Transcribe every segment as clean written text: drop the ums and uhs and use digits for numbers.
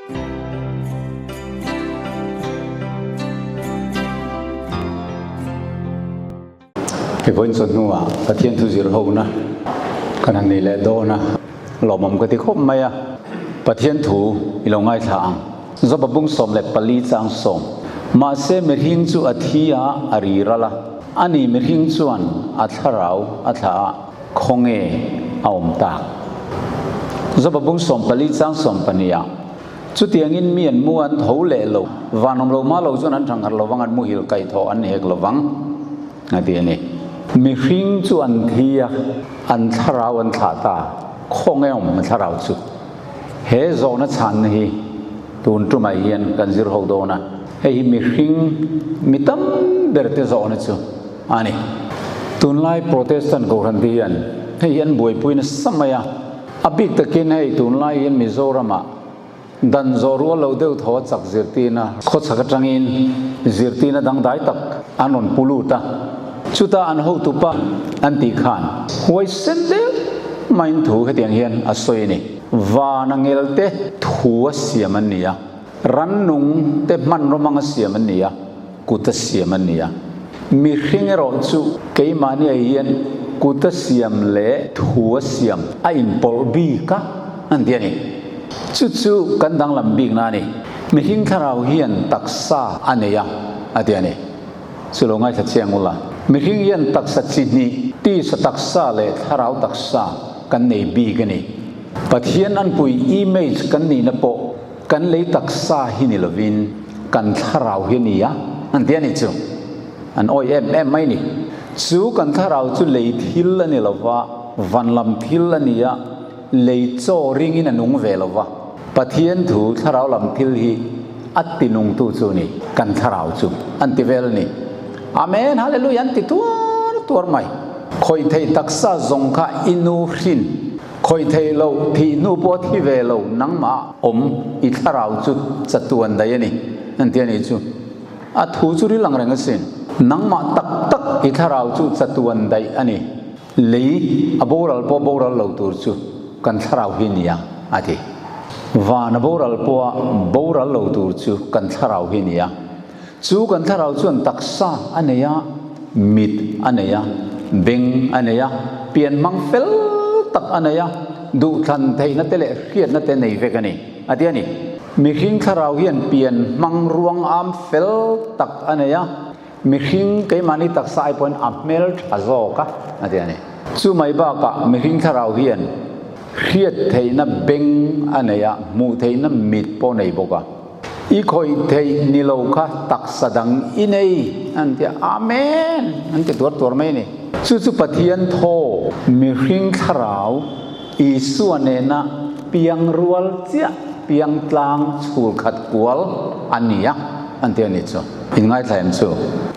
He vawiin chawhnuah Pathian thu zir hona kan han nei leh dawn a, lawmawm ka ti khawp mai a, Pathian thu i lo ngaithla ang. Joba bung 14 chang sawm. Mahse mihring chu a thi a, a ri ral a, ani mihring chuan a thlarau a thlah a, khawnge a awm tak? Joba bung 14 chang 12 ah, Chutiangin mi an mu an tho leh lo, van awm lo mah lo chuan an thangharh lovang, an muhil kaihthawh an ni hek lovang, a ti a ni. Mihring chu an thi a, an thlarau an thlah ta, khawnge awm a thlarau chu? He zawhna chhanna hi tun tumah hian kan zir ho dawn a, hei hi mihring mi tam ber te zawhna chu a ni. Tunlai Protestant Kohhran te hian hei hi an buaipui nasa mai a. A bik takin hei tunlai hian Mizoramah dan zawh rual lo deuh thaw a chak zirtirna khawchhak atangin zirtirna dangdai tak an rawn pu lut a, chutah an hotupa an tih khan huaisen deuh maiin thu hetiang hian a sawi a ni. Van a ngelte thu a siam an ni a, rannung te hmanraw hmang a siam an ni a, kut a siam an ni a. Mihring erawh chu keimahni ah hian kut a siam leh thu a siam a inpawlh bik a an ti a ni. Chu chu kan danglam bikna a ni. Mihring thlarau hian taksa a nei a a ti a ni. Chu lo ngaithla chiang ula. Mihring hian taksa chi hnih, tisa taksa leh thlarau taksa kan nei bik a ni. Pathian anpui image kan nihna pawh Kan lei taksa hi ni lovin kan thlarau hi a ni a, an ti a ni chu. An awih em em mai ni. Chu kan thlarau chu lei thil a ni lova, van lam thil a ni a, lei chaw ringin a nung ve lova. Pathian thu thlarau lam thil hi a ti nungtu chu a ni, kan thlarau chu an ti vel a ni. Amen, Hallelujah an ti tuar tuar mai. Khawih theih taksa zawng kha i nu hrin. Khawih theih loh, thih hnu pawh thi ve lo, nangmah awm i thlarau chu chatuan daih a ni, an ti a nih chu. A thu chu ril ang reng asin. Nangmah tak tak i thlarau chu chatuan daih a ni. Lei a boral pawh boral lo tur chu kan thlarau hi nia, a ti. Van a boral pawha boral lo tur chu kan thlarau hi nia. Chu kan thlarau chuan taksa a nei a, mit a nei a, beng a nei a, pian hmang fel tak a nei a, duhthlan theihna te leh hriatna te nei vek a ni, a ti a ni. Mihring thlarau hian pian hmang ruang am fel tak a nei a, mihring keimahni taksa ai pawhin a hmel tha zawk a, a ti a ni. Chu mai bakah mihring thlarau hian hriat theihna beng a nei a, hmuh theihna mit pawh a nei bawk a. I khawih theih ni lo kha taksa dang i nei an ti a, Amen an ti tuar tuar mai a ni. Chu chu Pathian thaw mihring thlarau Isua nena piang rual chiah piang tlang chhul khat kual a ni a an ti a ni chu. In ngaithla em chu?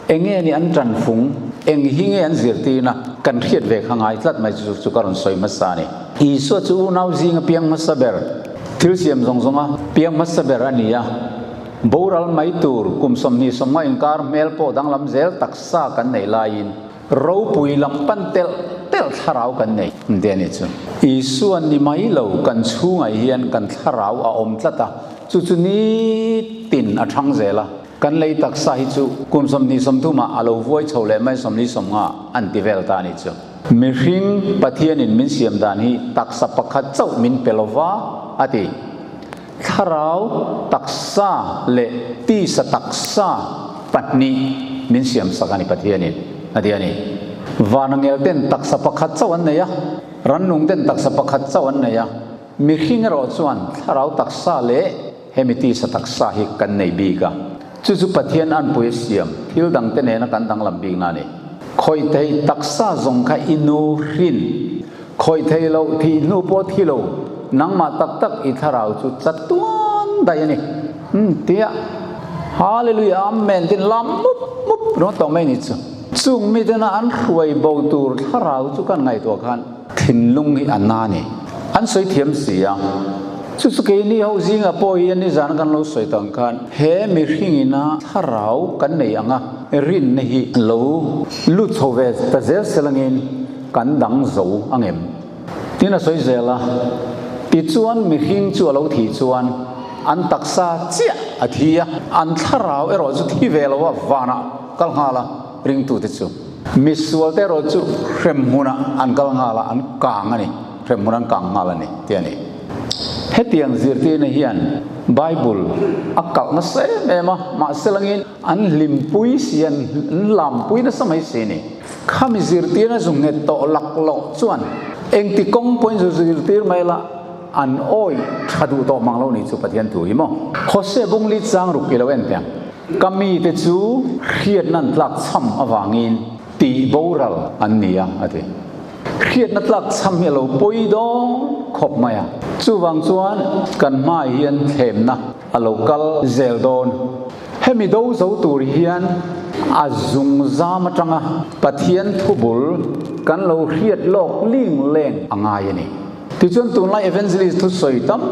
Enge ni an tan fung? Eng hi nge an zirtirna? Kan hriat ve kha ngai tlat mai chu chu ka rawn sawi hmasa a ni. Isua chu unau zinga piang hmasa ber. Thil siam zawng zawnga piang hmasa ber a ni a, boral mai tur kum 20 sawmnga inkar hmel pawh danglam zel taksa kan neih laiin ropui lam pan telh telh thlarau kan nei te a ni chu. Isua ni mai lo kan chhungah hian kan thlarau a awm tlat a, chu chu nitin a thang zel a, kan lei taksa hi chu kum 20 30 ah a lo vuai chho leh mai 40 sawmnga an ti vel ta a ni chu. Mihring Pathianin min siam dan hi taksa pakhat chauh min pe lova, a ti. Thlarau taksa leh tisa taksa pahnih min siam sak a ni Pathianin, a ti a ni. Vanangel ten taksa pakhat chauh an nei a, rannung ten taksa pakhat chauh an nei a, mihring erawh chuan thlarau taksa leh hemi tisa taksa hi kan nei bik a. Chu chu Pathian anpui a siam thil dangte nena kan danglam bikna a ni. Khawih thei taksa zawng kha i nu hrin. Khawih thei loh thih hnu pawh thi lo, nangmah tak tak i thlarau chu chatuan daih a ni. Umm tia Hallelujah Amen tin lam mup mup ringawt tawh mai ni chu. Chung mitena an hruai bo tur thlarau chu kan ngaihtuah khan thinlung hi a na ni. An sawi thiam si a. Chu chu keini ho zingah pawh hian nizan kan lo sawi tang khan he mihringina thlarau kan nei ang a, rinna hi lo lut chho ve ta zel sel angin kan dang zo ang em? Tin a sawi zel a, tichuan mihring chu a lo thih chuan. An taksa chiah a thi a, an thlarau erawh chu thi ve lo a, vanah kal nghal a, ringtute chu. Misualte erawh chu hremhmunah an kal nghal a, an kang a ni, hremhmun an kang nghal a ni, tih a ni. Hetiang zirtirna hian Bible a kalh nasa em em a, mahse langin an hlimpui si, an lampui nasa mai si a ni. Khami zirtirna zu nghet tawh laklawh chuan engti kawng pawhin zu zirtir mai la, An awih tha duh tawh mang lo nih chu Pathian thu hi maw? Hosea bungli chang ruk i lo en teh ang. Ka mite chu hriatna an tlak chham avangin tih boral an ni a, a ti. Hriatna tlak chham hi a lo pawi dawn khawp mai a. Chuvang chuan kan hmaah hian thlemna a lo kal zel dawn. Hemi do zo tur hian a zungzam atanga Pathian thubul kan lo hriat lawk ling leng a ngai a ni. Tichuan tunlai evangelist thusawi tam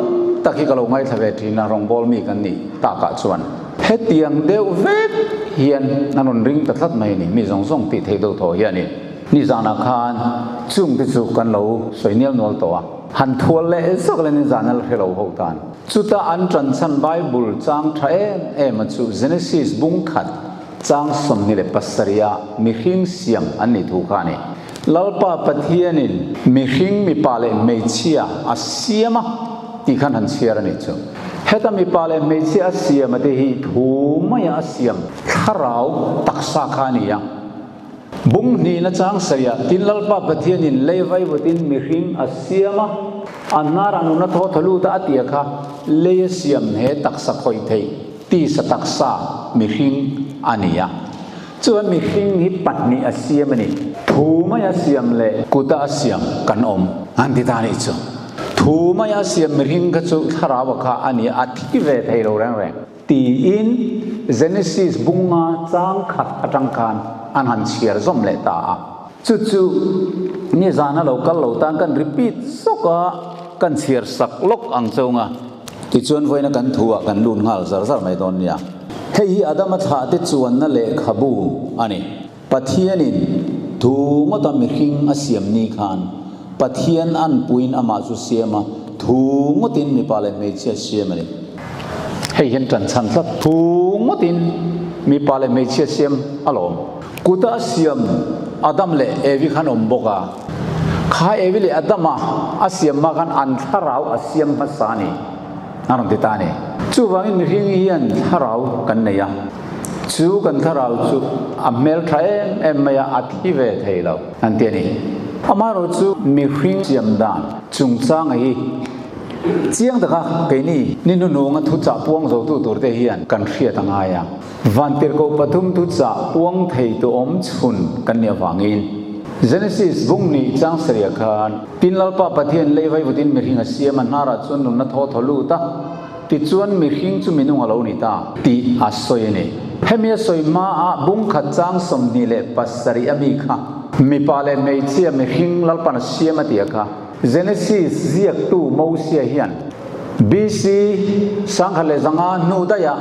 tak hi ka lo ngaithla ve thin a, rawngbâwl mi kan nih takah chuan hetiang deuh vek hian an rawn ring ta tlat mai a ni, mi zawng zawng tih theih deuh thaw hi a ni. Nizanah khan chungte chu kan lo sawi nial nual tawh a, han thual leh zawk leh nizan a la hre lo ho tan. Chuta an ṭanchhan Bible chang ṭha em em a chu Genesis bung khat chang 27 ah mihring siam an nih thu kha a ni. Lalpa Pathianin mihring mipa leh hmeichhia a siam a tih khan han chhiar a nih chu. Heta mipa leh hmeichhia a siam a te hi thu maia a siam thlarau taksa kha a ni a. Bung hnihna chang sawiah tin Lalpa Pathianin lei vaivutin mihring a siam a, a hnarah nuna thaw thaw lut a a tia kha lei a siam he taksa khawih theih tisa taksa mihring a ni a. Chuan mihring hi pahnih a siam a ni. Thu maia siam leh kuta a siam kan awm an ti ta nih chu. Thu maia siam mihring kha chu thlarau a kha a ni a thi ve thei lo reng reng tiin Genesis bunga chang khat atang khan an han chhiar zawm leh ta a. Chu chu nizan a lo kal lo tan kan repeat zawk a, kan chhiar sak lawk ang chauh a. Tichuan vawiina kan thu ah kan lut nghal zar zar mai dawn nia. Hei hi Adama thlahte chuanna lehkhabu a ni. Pathianin thu ngawta mihring a siam ni khan Pathian anpuiin amah chu siam a, thu ngawtin mipa leh hmeichhia siam a ni. Hei hian ṭan chhan tlat. Thu ngawtin mipa leh hmeichhia siam a lawm. Kuta a siam Adam leh Evi khan awm bawk a. Kha Evi leh Adama a siam hma khan an thlarau a siam hmasa a ni, a rawn ti ta a ni. Chuvangin mihring hian thlarau kan nei a, chu kan thlarau chu a hmel tha em em mai a, a thi ve thei lo an ti a ni. Amaherawh chu mihring siam dan chungchanga hi chiang taka keini ni hnuhnunga thuchah puang zotu turte hian kan hriat a ngai a. Vantirhkoh pathum thuchah puang thei tu awm chhun kan nih avangin Genesis bung nih chang sarih khan tin Lalpa Pathian lei vaivutin mihring a siam a hnarah chuan nunna thaw thaw lut a, tichuan mihring chu minung a lo ni ta tih a sawi a ni. Hemi a sawi hmaah bung khat chang 27 a mi kha mipa leh hmeichhia mihring Lalpan a siam a tih a kha Genesis ziaktu Mosia hian BC 1100 hnu daihah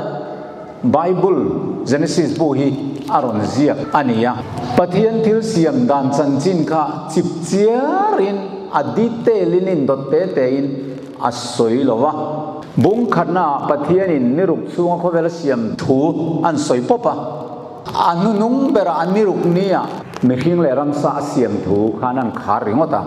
Bible, Genesis bu hi a rawn ziak a ni a. Pathian thil siam dan chanchin kha chip chiarin a detail in indawt te tein a sawi lo va. Bung khatnaah Pathianin niruk chhunga khawvel a siam thu an sawi pawp a. A hnunung berah a niruk nia mihring leh ramsa a siam thu khan an khar ringawt a.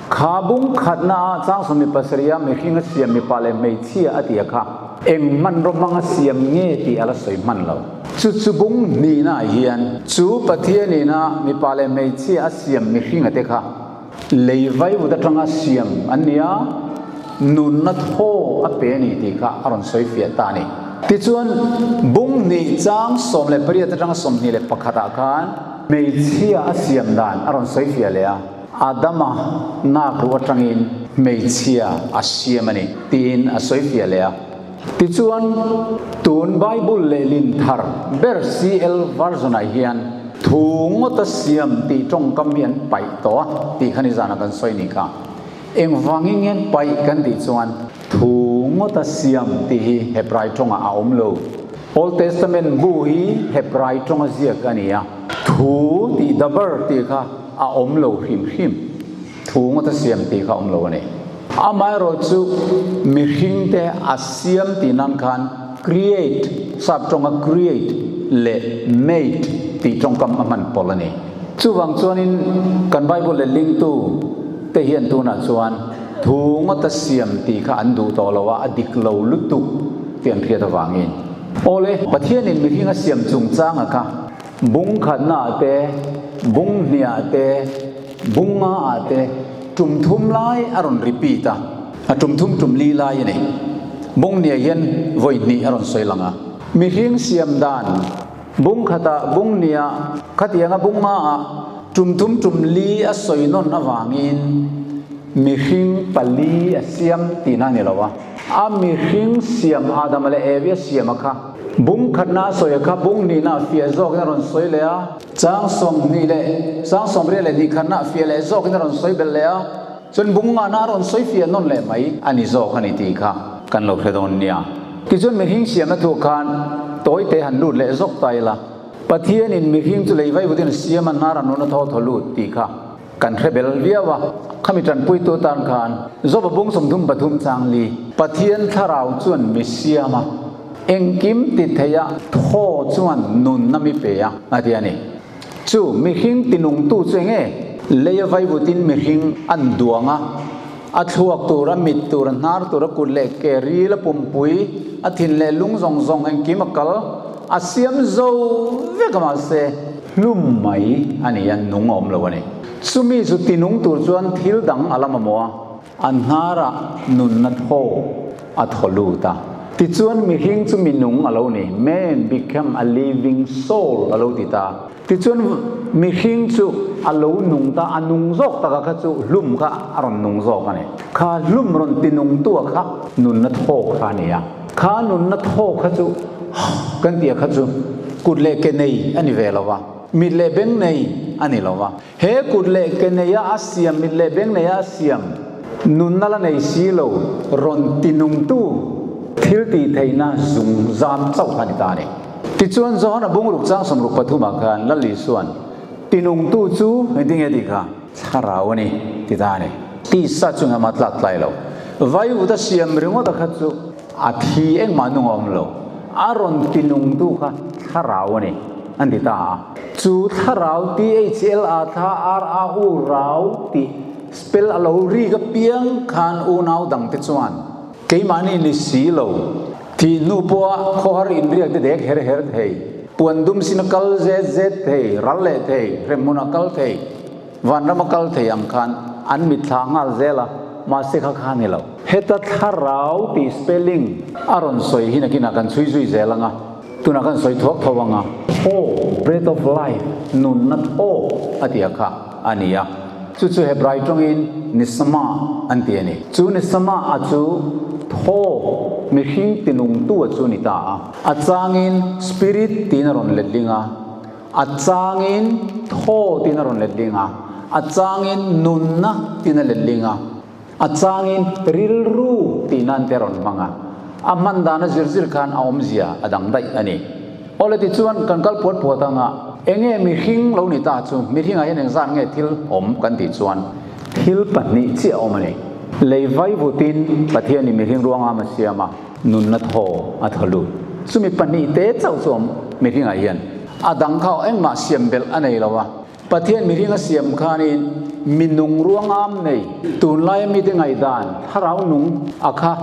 Kha bung khatnaah chang 27 a mihring a siam mipa leh hmeichhia a tia kha eng hmanraw hmang a siam nge tih a la sawi hman lo. Chu chu bung hnihnaah hian chu Pathian ina mipa leh hmeichhia a siam mihringa te kha lei vaivut atanga siam an ni a, nunna thaw a pe a ni tih kha a rawn sawi fiah ta a ni. Tichuan, bung hnih chang 18 atanga 21 ah khan hmeichhia a siam dan a rawn sawi fiah leh a. Adama nakruh atangin hmeichhia a siam a ni, tiin a sawi fiah leh a. Tichuan, tun Bible lehlin thar ber CL version-ah hian thu ngawta siam tih tawngkam hi an paih tawh a tih kha nizanah kan sawi ni kha. Engvangin nge an paih kan tih chuan thu ngawta siam tih hi Hebrai tawngah a awm lo. Old Testament bu hi Hebrai tawnga ziak a ni a, thu tih dabar tih kha a awm lo hrim hrim, thu ngawta siam tih kha awm lo a ni. Amaherawhchu mihringte a siam tih nan khan create, sap tawnga create leh made tih tawngkam a hman pawlh a ni. Chuvang chuanin kan Bible lehlingtu te hian tunah chuan thu ngawta siam tih kha an duh tawh lo a, a dik lo lutuk tih an hriat avangin. Awle, Pathianin mihring a siam chungchanga kha bung khatnaah te, bung hniah te, bung ngaah te tum thum lai a rawn repeat a, a tum thum tum li lai a ni. Bung hniah hian vawi hnih a rawn sawi lang a. Mihring siam dan bung khatah bung hniah khatianga bung ngaah tum thum tum li a sawi nawn avangin mihring pali a siam tihna a ni lo a. A mihring siam Adama leh Evi a siam a kha. Bung khatna a sawi a kha, bung hnihna a fiah zawkin a rawn sawi leh a. Chang 20 leh chang 80 leh hnih khatna a fiah leh zawkin a rawn sawi belh leh a. Chuan bung ngahna a rawn sawi fiah nawn leh mai a ni zawk a ni tih kha kan lo hre dawn nia. Tichuan mihring siamna thu khan tawite han lut leh zawk ta ila, Pathianin mihring chu lei vaivutin a siam a, hnar a nun a thaw thaw lut tih kha. Kan hre bel viau a, khami tanpuitu tan khan Joba bung 33 chang li, Pathian thlarau chuan mi siam a, engkim ti thei a, thaw chuan nunna mi pe a, a ti a ni. Chu mihring tinungtu chu enge? Lei a vaivutin mihring an duang a, a thluak tur, a mit tur, a hnar tur, a kut leh ke, ril, a pumpui, a thin leh lung zawng zawng engkim a kal, a siam zo vek a mahse, Hlum mai a ni a, nung a awm lo a ni. Chumi chu tinung tur chuan thil dang a la mamawh a, a hnarah nunna thaw a thaw lut a. Tichuan mihring chu mi nung a lo ni, man became a living soul a lo ti ta. Tichuan mihring chu a lo nung ta, a nung zawk taka kha chu hlum kha a rawn nung zawk a ni. Kha hlum rawn tinungtua kha nunna thaw kha a ni a. Kha nunna thaw kha chu kan tih a kha chu kut leh ke nei a ni ve lo va, mit leh beng nei a ni lo va. He kut leh ke neia a siam, mit leh beng neia a siam nunna la nei si lo rawn tinungtu thil tih theihna zung zam chauh kha a ni ta a ni. Tichuan Johana bungruk chang 63 ah khan Lal Isuan tinungtu chu engtin nge tih kha? Thlarau a ni, ti ta a ni. Tisa chu engah mah tlak tlai lo. Vaiut a siam ringawt a kha chu a thi engmah nung a awm lo. A rawn ti nungtu kha thlarau a ni, an ti ta a. Chu thlarau, THLA thla RAU rau tih spell a lo rik apiang khan unau dangte chuan keimahni ni si lo, Thih hnu pawha khawhar inriak te dek her her thei, puan dum sin a kal zet zet thei, ral leh thei, hremhmun a kal thei, vanram a kal thei ang khan an mitthla nghal zel a, mahse kha kha a ni lo. Heta thlarau tih spelling a rawn sawi hi nakinah kan chhui zui zel ang a, tunah kan sawi thuak tho ang a. Thaw, breath of life, nunna thaw a ti a kha a ni a, chu chu Hebrai tawngin Nisama an ti a ni. Chu Nisama a chu thaw, mihring tinungtu a chu ni ta a. A changin spirit tiin a rawn letling a, a changin thaw tiin a rawn letling a, a changin nunna tiin a letling a, a changin rilru tih nan te a rawn hmang a. A hman dan a zir zir khan a awmzia a dang daih a ni. Awle tichuan kan kal puat puat anga enge mihring lo ni ta chu mihringah hian engzat nge thil awm kan tih chuan thil pahnih chiah a awm a ni. Lei vai vutin Pathianin mihring ruangam a siam a, nunna thaw a thaw lut. Chumi pahnih te chauh chu awm mihringah hian a dang kha engmah siam belh a nei lo a. Pathian mihring a siam khanin mi nung ruangam nei, tunlaia mite ngaihdan thlarau nung a kha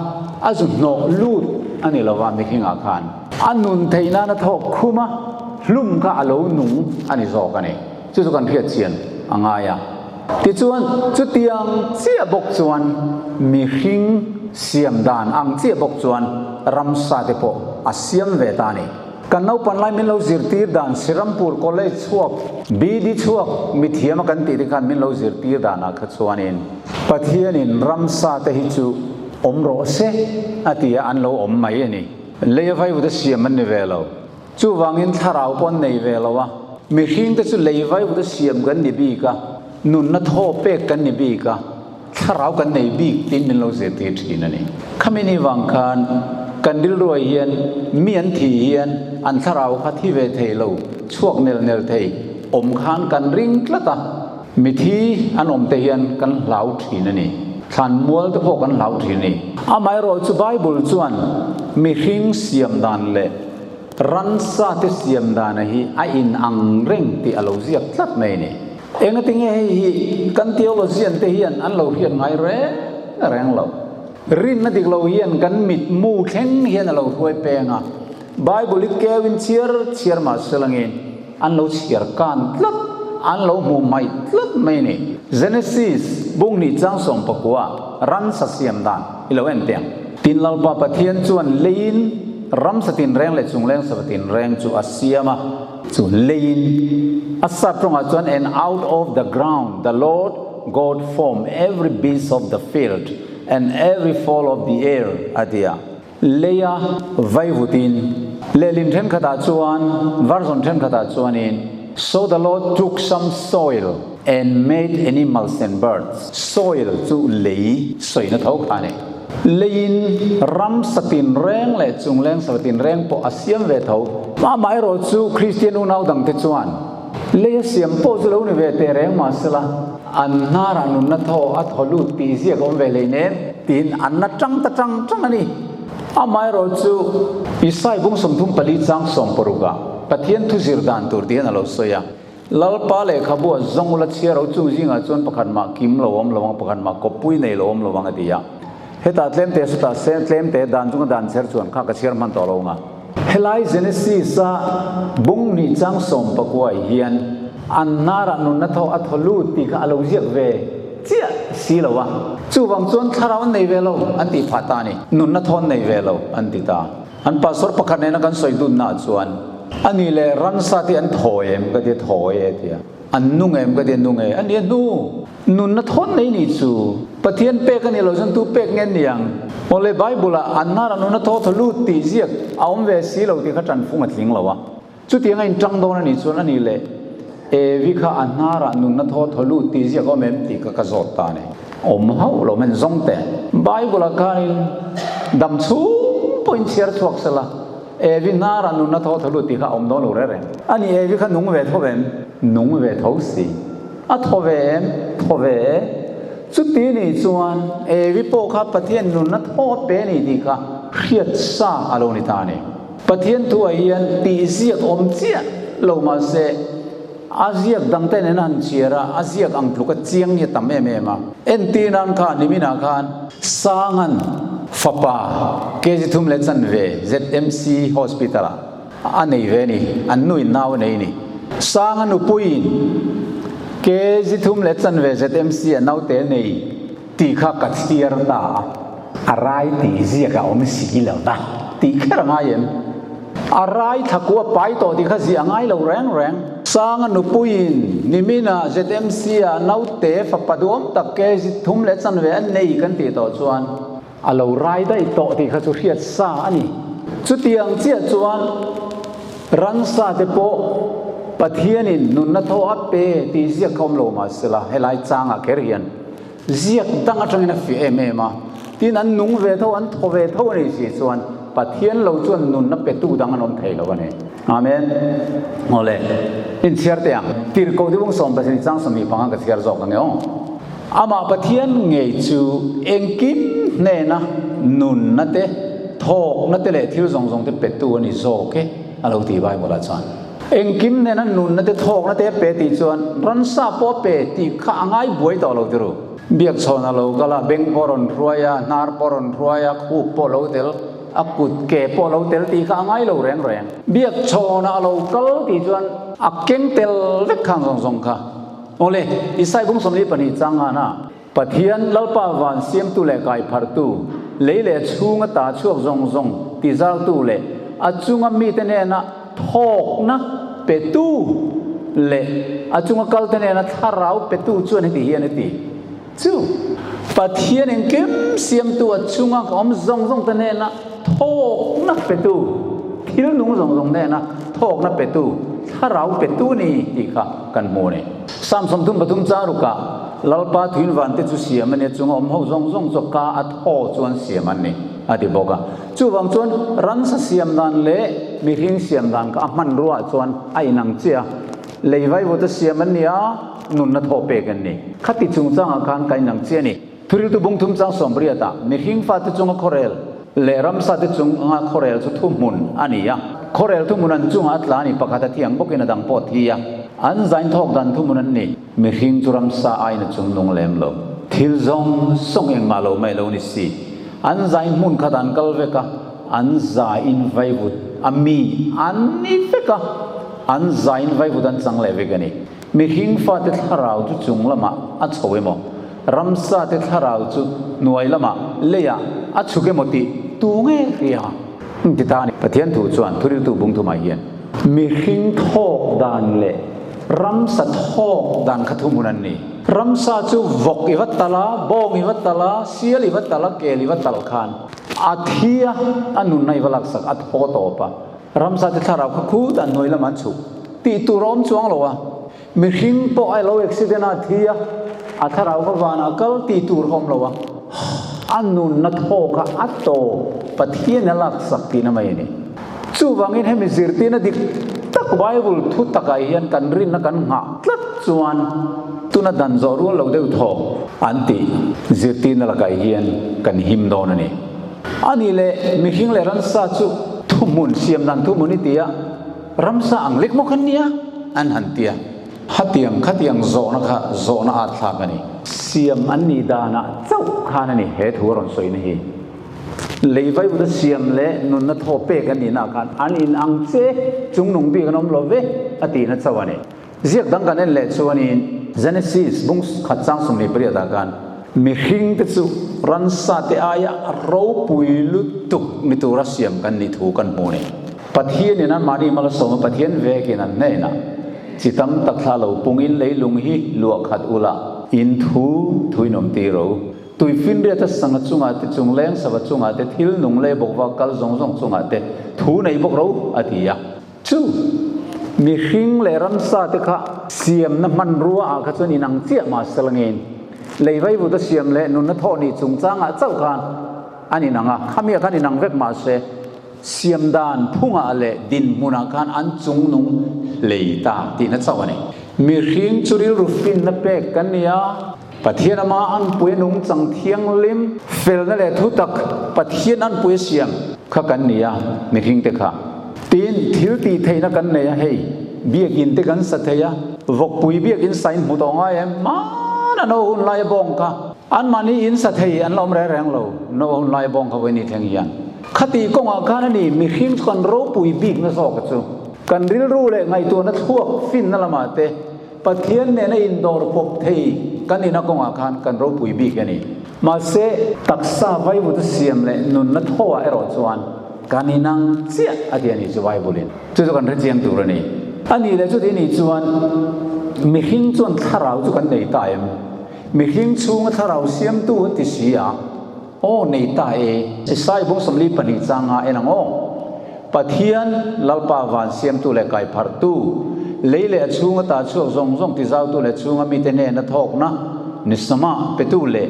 a zu hnawh lut a ni lova mihringah khan a nun theih nan a thawk khum a, hlum kha a lo nung a ni zawk a ni. Chu chu kan hriat chian a ngai a. Tichuan, chutiang chiah bawk chuan mihring siam dan ang chiah bawk chuan ramsa te pawh a siam ve ta a ni. Kan naupan lai min lo zirtir dan Srirampur College chhuak, BD chhuak mithiam a kan tih te khan min lo zirtir danah kha chuanin Pathianin ramsa te hi chu awm rawh se a ti a, an lo awm mai a ni. Lei a vaivut a siam an ni ve lo. Chuvangin thlarau pawh an nei ve lo a. Mihring te chu lei vaivut a siam kan ni bik a, nunna thaw pek kan ni bik a. Thlarau kan nei bik tiin min lo zirtir thin a ni. Khami ni vang khan kan rilruai hian mi an thih hian an thlarau kha thi ve thei lo, chhuak nel nel thei awm khan kan ring tlat a, mithi an awm te hian kan hlau thin a ni. Thlanmual te pawh kan hlau thin a ni. Amaherawhchu Bible chuan mihring siam dan leh ransa te siam dana hi a inang reng tih a lo ziak tlat mai a ni. Engatinge hei hi kan theologian te hian an lo hriat ngai reng reng lo. Rinna dik lo hian kan mitmu thleng hian a lo hruai peng a, Bible hi keuin chhiar chhiar mah se langin an lo chhiar kan tlat, an lo hmuh hmaih tlat mai a ni. Genesis bung hnih chang 19 ransa siam dan i lo en teh ang. Tin Lalpa Pathian chuan leiin ramsa tinreng leh chungleng sava tinreng chu a siam a, chu leiin a sap tawngah chuan and out of the ground the Lord God formed every beast of the field and every fowl of the air a ti a. Leia vaivutin lehlin thenkhatah chuan version thenkhatah chuanin So the Lord took some soil and made animals and birds, soil chu lei sawina tho kha a ni. Leiin ramsa tinreng leh chungleng sava tinreng pawh a siam ve tho. Amaherawh chu Kristian unau dangte chuan leia siam pawh chu lo ni ve teh reng mahsela an hnarah nunna thaw a thaw lut tih ziak a awm ve hlei nem tiin an na tang ta tang tang a ni. Amaherawh chu Isai bung 34 chang 60ah Pathian thu zir dan tur ti hian a lo sawi a, Lalpa lehkhabu a zawng ula chhiar ho chung zingah chuan pakhat mah kim lo awm lo ang, pakhat mah kawppui nei lo awm lo ang a ti a. Hetah tlemte sutah se tlemte dan chunga dan chher chuan kha ka chhiar hman tawh lo ang a. Helai Genesis-a bung hnih chang 19 hian an hnarah nunna thaw a thaw lut tih kha a lo ziak ve chiah si lo a. Chuvang chuan thlarau an nei ve lo an tih phah ta a ni. Nunna thaw an nei ve lo an ti ta. An pastor pakhat nena kan sawi dunnaah chuan a ni leh ransa te an thaw em ka tia thaw e tia. An nung em ka tia nung e. A ni a hnu. Nunna thawn nei ni chu Pathian pek a ni lo chuan tu pek nge niang? Awle Bible ah an hnarah nunna thaw thaw lut tih ziak a awm ve si lo tih kha tanfung a tling lo a. Chutiang a inṭang dawn a nih chuan a ni leh Evi kha a hnarah nunna thaw thaw lut tih ziak a awm em tih kha ka zawt ta a ni. Awm hauh lo men zawng teh. Bible ah khanin dam chhung pawhin chhiar chhuak sela Evi hnarah nunna thaw thaw lut tih kha a awm dawn lo reng reng. A ni Evi kha nung ve tho em? Nung ve tho si. A thaw ve em? Thaw ve e. Chuti nih chuan Evi pawh kha Pathian nunna thaw a pe a ni tih kha hriat sa a lo ni ta a ni. Pathian thuah hian tih ziak awm chiah lo mah se, a ziak dangte nen a han chhiar a, a ziak ang tluk a chiang hi a tam em em a. Entir nan kha niminah khan Sangan fapa KG thum leh chanve ZMC Hospital ah a nei ve a ni, an nuin nau a nei a ni. Sanga nupuiin KG thum leh chanve ZMC ah naute a nei tih kha ka chhiar ta a. A rai tih ziak a awm si lo va tih kher a ngai em? A rai thlakua pai tawh tih kha ziah a ngai lo reng reng. Sanga nupuiin niminah ZMC-ah naute fapa duhawm tak kg thum leh chanve a nei kan tih tawh chuan a lo rai daih tawh tih kha chu hriat sa a ni. Chutiang chiah chuan ransa te pawh Pathianin nunna thaw a pe tih ziak kha awm lo mahsela helai changah kher hian Ziak dang atangin a fiah em em a, tin an nung ve tho, an thaw ve tho a ni si chuan Pathian lo chuan nunna petu dang an awm thei lo a ni. Amen. Awle, inchhiar teh ang. Tirhkoh Dibung 17 chang 25 ka chhiar zawk ang e aw. Amah Pathian ngei chu engkim hnena nunna te, thawkna te leh thil zawng zawng te petu a ni zawk e, a lo ti Bible ah chuan. Engkim nena nunna te thawkna te a pe tih chuan ransa pawh a pe tih kha a ngai buai tawh lo tiru. Biakchhawn a lo kal a, beng pawh a rawn hruai a, hnar pawh a rawn hruai a, khup pawh a lo tel, a kut ke pawh a lo tel tih kha a ngai lo reng reng. Biakchhawn a lo kal tih chuan a keng tel vek khang zawng zawng kha. Awle, Isai bung 42 chang ngana. Pathian Lalpa van siamtu leh kaiphartu, lei leh chhunga ta chhuak zawng zawng tizartu leh a chunga mite nena thawkna petu leh a chunga kalte nena thlarau petu chuan heti hian a ti, Chu Pathian engkim siamtu a chunga ka awm zawng zawng te nena thawkna petu, thil nung zawng zawng nena thawkna petu, thlarau petu ni tih kha kan hmu a ni. Psalm 33 chang rukah Lalpa thuin vante chu siam a nia, chunga awm ho zawng zawng chu ka a thaw chuan siam an ni, a ti bawk a. Chuvang chuan ransa siam dan leh mihring siam dan kha a hmanruaah chuan a inang chiah a. Lei vaivawta siam an ni a, nunna thaw pek an ni. Khati chungchangah khan ka inang chiah a ni. Thuriltu bung thum chang sawmriatah mihring fate chunga khawrel leh ramsate chunga khawrel chu thuhmun a ni a. Khawrel thuhmun an chungah a tla a ni, pakhat a thi ang bawkin a dang pawh a thi a. An zain thawk dan thuhmun an ni. Mihring chu ramsa aiin a chung nung lem lo. Thil zawng zawng engmah lo mai lo ni si. An zain hmun khat an kal vek a, an zain vaivut a mi an ni vek a, an zain vaivut an chang leh vek a ni. Mihring fate thlarau chu chung lamah a chho emaw, ramsa te thlarau chu hnuai lamah leiah a chhuk emaw tih tu nge hria? Ti ta a ni. Pathian thu chuan thuriltu bung thumah hian mihring thawk dan leh ramsa thawk dan kha thuhmun an ni. Ramsa chu vawk i va tal a, bawng i va tal a, sial i va tal a, kel i va tal khan a thi a, a nunna i va laksak, a thaw tawp a. Ramsa te thlarau kha khut an hnuai lamah an chhuk tih tur a awm chuang lo a, mihring pawh a lo accident a a thi a, a thlarau kha vanah a kal tih tur a awm lo a, a nunna thaw kha a tawp Pathian a laksak tihna mai a ni. Chuvangin hemi zirtirna dik tak Bible thu takah hian kan rinna kan nghah tlat chuan tuna dan zawh rual lo deuh thaw an tih zirtirna lakah hian kan him dawn a ni. A nih leh mihring leh ramsa chu thuhmun siam dan thuhmun i ti a, ramsa ang lek maw kan nia? an han ti a. Hatiang khatiang zawhna kha zawhna at thlak a ni. Siam an nih danah chauh khan a ni he thu a rawn sawina hi. Lei vaivuta siam leh nunna thaw pek an nihnaah khan an inang che chungnung bik an awm lo ve a tihna chauh a ni. Ziak dang kan en leh chuanin Genesis bung khat chang 28 ah khan mihring te chu ransa te aia ropui lutuk ni tura siam kan nih thu kan hmu a ni. Pathian in anmahni mal a sawm a, Pathian vekin an hnenah chi tam tak thla lo pungin leilung hi luah khat ula in thu thuin awm tir ro. Tuifinriata sanga chungah te chung leng sava chungah te thil nung lei bawk va kal zawng zawng chungah te thu nei bawk ro a ti a. Chu mihring leh ramsa te kha siamna hmanrua ah kha chuan inang chiah mah se langin lei vaivuta siam leh nunna thawh nih chungchangah chauh khan an inang a, khami ah khan inang vek mah se siam dan phungah leh dinhmunah khan an chungnung hlei ta tihna chauh a ni. Mihring chu rilru finna pek kan ni a, Pathian ama anpui a nungchang thianghlim, felna leh thutak Pathian anpui a siam kha kan ni a, mihring te kha. Tin, thil tih theihna kan nei a, hei, biakinn te kan sa thei a, vawkpui biakinn sa in hmu tawh ngai em? Hmana no hun lai a bawng kha, anmahni in sa thei an la awm reng reng lo, no hun lai a bawng kha vawiin ni thleng hian. Khati kawngah khan a ni, mihring chu kan ropui bikna zawk a chu. Kan rilru leh ngaihtuahna thluak finna lamah te, Pathian nena indawr pawp thei kan ina kawngah khan kan ropui bik a ni. Mahse, taksa vaivuta siam leh nunna thawhah erawh chuan kan inang chiah a ti a ni chu Bible-in. Chu chu kan hre chiang tur a ni. A nih leh chuti nih chuan mihring chuan thlarau chu kan nei ta em? Mihring chhunga thlarau siamtu an ti si a, aw nei ta e. Isai bung 42 changa en ang aw. Pathian, Lalpa van siamtu leh kaipharhtu, lei leh a chhunga ta chhuak zawng zawng tizautu leh chhunga mite hnena thawkna nisama petu leh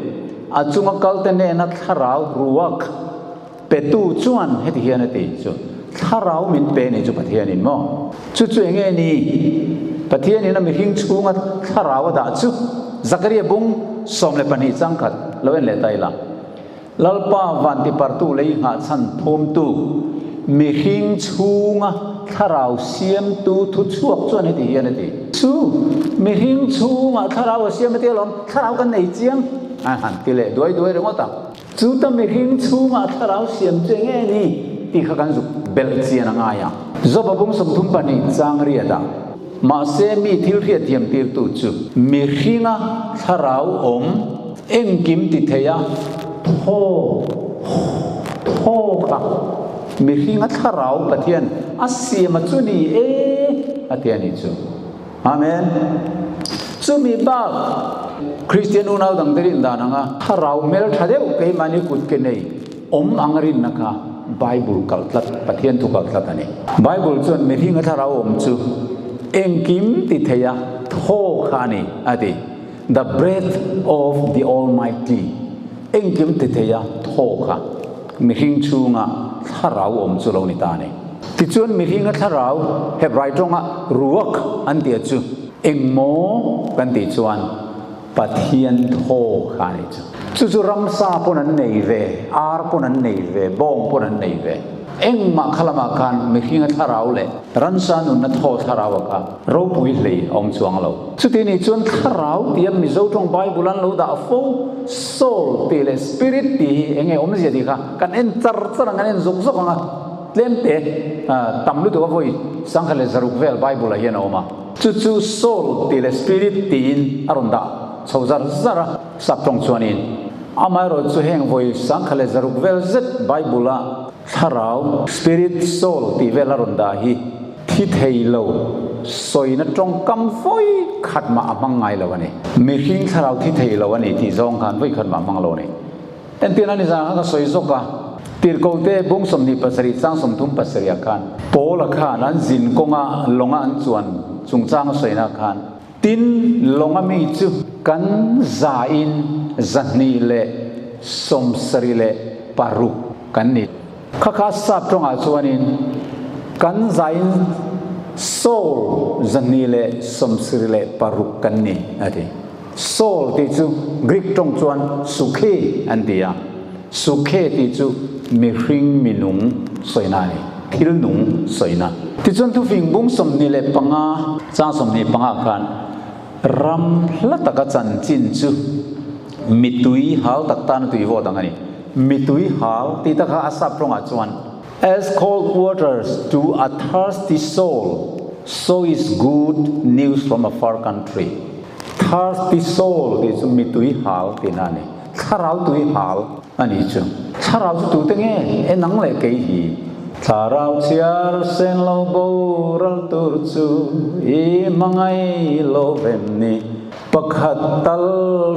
a chunga kalte hnena thlarau ruak petu chuan heti hian a ti chu, Thlarau min pe ni chu Pathianin maw? Chu chu enge ni? Pathianin a mihring chhunga thlarau a dah chu Zakaria bung 12 changkhat lo en leh ta ila. Lalpa vantipartu lei nghahchhan phumtu, mihring chhunga thlarau siamtu thu chhuak chuan heti hian a ti. Chu mihring chhunga thlarau a siam a ti alawm, thlarau kan nei chiang a han ti leh duai duai ringawt ang. Chu ta mihring chhunga thlarau siam chu enge ni tih kha kan zuk belh chian a ngai ang. Joba bung 32 chang riat ah, Mahse mi thil hriatthiam tirtu chu mihringa thlarau awm, Engkim ti thei a, thaw thaw kha mihringa thlarau Pathian a siam a chu ni e a ti a nih chu. Amen. Chumi bak Kristian unau dangte rin dan anga thlarau hmel tha deuh keimahni kut ke nei awm ang rinna kha Bible kal tlat, Pathian thu kal tlat a ni. Bible chuan mihringa thlarau awm chu engkim ti thei a, thaw kha a ni a ti. The breath of the Almighty, engkim ti thei a thaw kha mihring chhunga thlarau awm chu lo ni ta a ni. Tichuan mihringa thlarau Hebrai tawnga ruak an tih chu engmaw kan tih chuan Pathian thaw kha a ni chu. Chu chu ramsa pawn an nei ve, ar pawn an nei ve, bawng pawn an nei ve. Engmah kha lamah khan mihringa thlarau leh ransa nunna thaw thlarau a kha ropui hlei a awm chuang lo. Chuti nih chuan thlarau tia Mizo tawng Bible an lo dah fo, soul tih leh spirit tih hi eng nge awmzia tih kha kan en char char ang, kan en zawk zawk ang a, tlemte tam lutuk a vawi 1100 vel Bible ah hian a awm a. Chu chu soul tih leh spirit tiin a rawn dah chho zar zar a, sap tawng chuanin. Amaherawh chu heng vawi 1100 vel zet Bible a thlarau, spirit, soul tih vel a rawn dah hi thi thei lo sawina tawngkam vawi khat mah a hmang ngai lo a ni. Mihring thlarau thi thei lo a ni tih zawng khan vawi khat mah a hmang lo a ni. Entirna ni zan khan ka sawi zawk a, Tirhkote bung 27 chang 37 ah khan Paula khan an zin kawnga lawnga an chuan chungchang a sawina khan, Tin, lawnga mi chu kan zain 276 kan ni. Kha kha sap tawngah chuanin kan zain soul 276 kan ni a ti. Soul tih chu Greek tawng chuan sukhe an ti a, sukhe tih chu mihring minung sawina a ni, thil nung sawina. Tichuan thufing bung 25 chang 25 khan ram hla taka chanchin chu mitui hal tak tan a tui vawt ang a ni. Mitui hal tih takah a sap tawngah chuan As cold waters to a thirsty soul, so is good news from a far country. Thirsty soul tih chu mitui hal tihna a ni. Thlarau tui hal a nih chu. Thlarau chu tute nge? E nang leh kei hi. Thlarau chhiar sen lo boral tur chu i hmangaih lo vem ni. Pakhat tal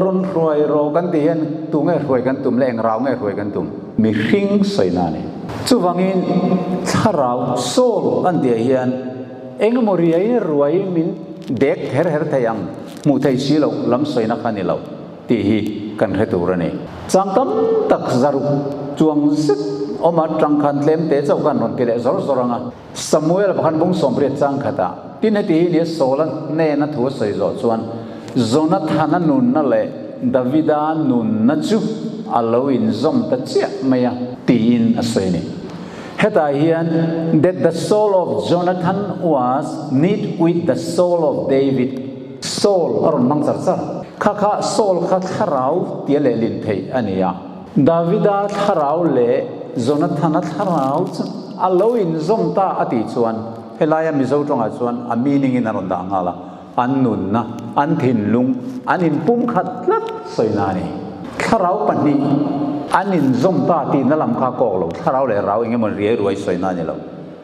rawn hruai rawh kan tih hian tu nge hruai kan tum leh eng rau nge hruai kan tum? Mihring sawina a ni. Chuvangin thlarau, soul, an tihah hian eng emaw riai ruai min dek her her thei ang, hmuh theih si loh lam sawina kha a ni lo tih hi kan hre tur a ni. Chang tam tak zaruk chuang zet awm atang khan tlem te chauh khan rawn ti leh zawr zawr ang a. Samuel pakhat bung 80 chang khatah, tin heti hi nia Saula hnena thu a sawi zawh chuan Jonathana nunna leh Davida nunna chu a lo inzawm ta chiah mai a tiin a sawi a ni. Hetah hian that the soul of Jonathan was knit with the soul of David, soul a rawn hmang char char. Kha kha soul kha thlarau tia lehlin theih a ni a. Davida thlarau leh Jonathana thlarau chu a lo inzawm ta a tih chuan helaia Mizo tawngah chuan a meaning in a rawn dah nghal a, an nunna, an thinlung, an inpumkhat tlat sawina a ni. Thlarau pahnih an inzawm ta tihna lam kha a kawk lo, thlarau leh rau eng emaw riai ruai sawina a ni lo.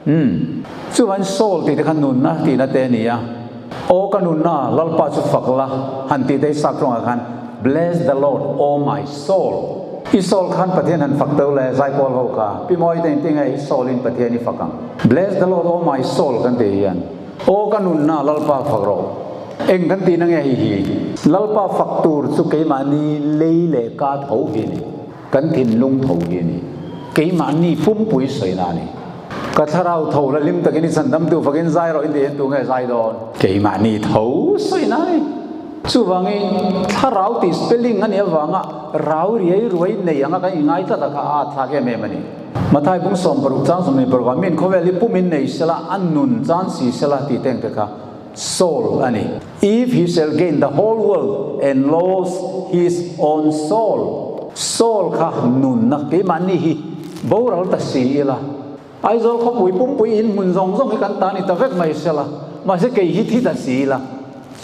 Umm. Chuan Saul tih te kha nunna tihna te a ni a. Aw ka nunna, Lalpa chu fak la, han tih te hi sap tawngah khan Bless the Lord, O my soul. I soul khan Pathian han fak teuh le, Zaipawl ho kha. Pi Mawi te engtin nge i soul in Pathian i fak ang? Bless the Lord, O my soul kan tih hian Aw ka nunna, Lalpa fak rawh. Eng kan tihna nge hei hi? Lalpa fak tur chu keimahni lei leh ka tho hi a ni. Kan thinlung tho hi a ni. Keimahni pumpui sawina a ni. Ka thlarau tho la hlim takin i chhandamtu fakin zai rawh in tih hian tu nge zai dawn? Keimahni tho sawina a ni. Chuvangin thlarau tih spelling a nih avanga rau riai ruai nei anga kan inngai tlat a kha a atthlak em em a ni. Mathai bung 60 chang 26 ah min khawvel hi pum in nei sela a nun chan si sela tih te ang te kha soul a ni. If he shall gain the whole world and lose his own soul, soul kha nunna keimahni hi boral ta si ila, Aizawl khawpui pumpui in hmun zawng zawng hi kan ta ni ta vek mai sela, mahse kei hi thi ta si ila,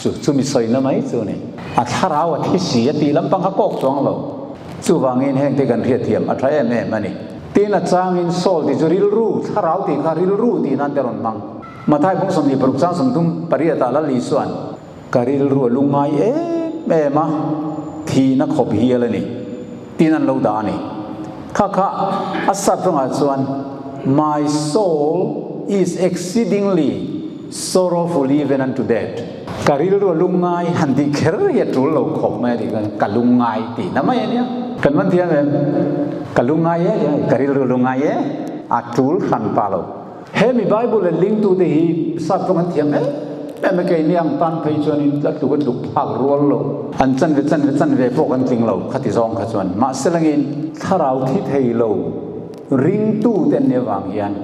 chu chu mi sawina mai chu ni. A thlarau a thi si a tih lampang kha kawk chuang lo. Chuvangin hengte kan hriatthiam a tha em em a ni. Tin a changin soul tih chu rilru, thlarau tih kha rilru tih nan te rawn hmang. Mathai bung 26 chang 38 ah Lal Isua'n, Ka rilru a lungngai em em a, thihna khawp hial a ni, tiin an lo dah a ni. Kha kha a sap rawngah chuan, My soul is exceedingly sorrowful even unto death. Ka rilru a lungngai han tih kher hi a tul lo khawp mai a tih khan, ka lungngai tihna mai a nia. Kan man thiam em? Ka lungngai e, ka rilru a lungngai e, a tul hran pa lo. He mi Bible leh lingtute hi sap rawng an thiam em? em a, keini ang tan phei chuanin a tluk a tluk phak rual lo. An chanve chanve chanve pawh kan tling lo khati zawng kha chuan. Mahse langin thlarau thi thei lo ringtu te an nih avang hian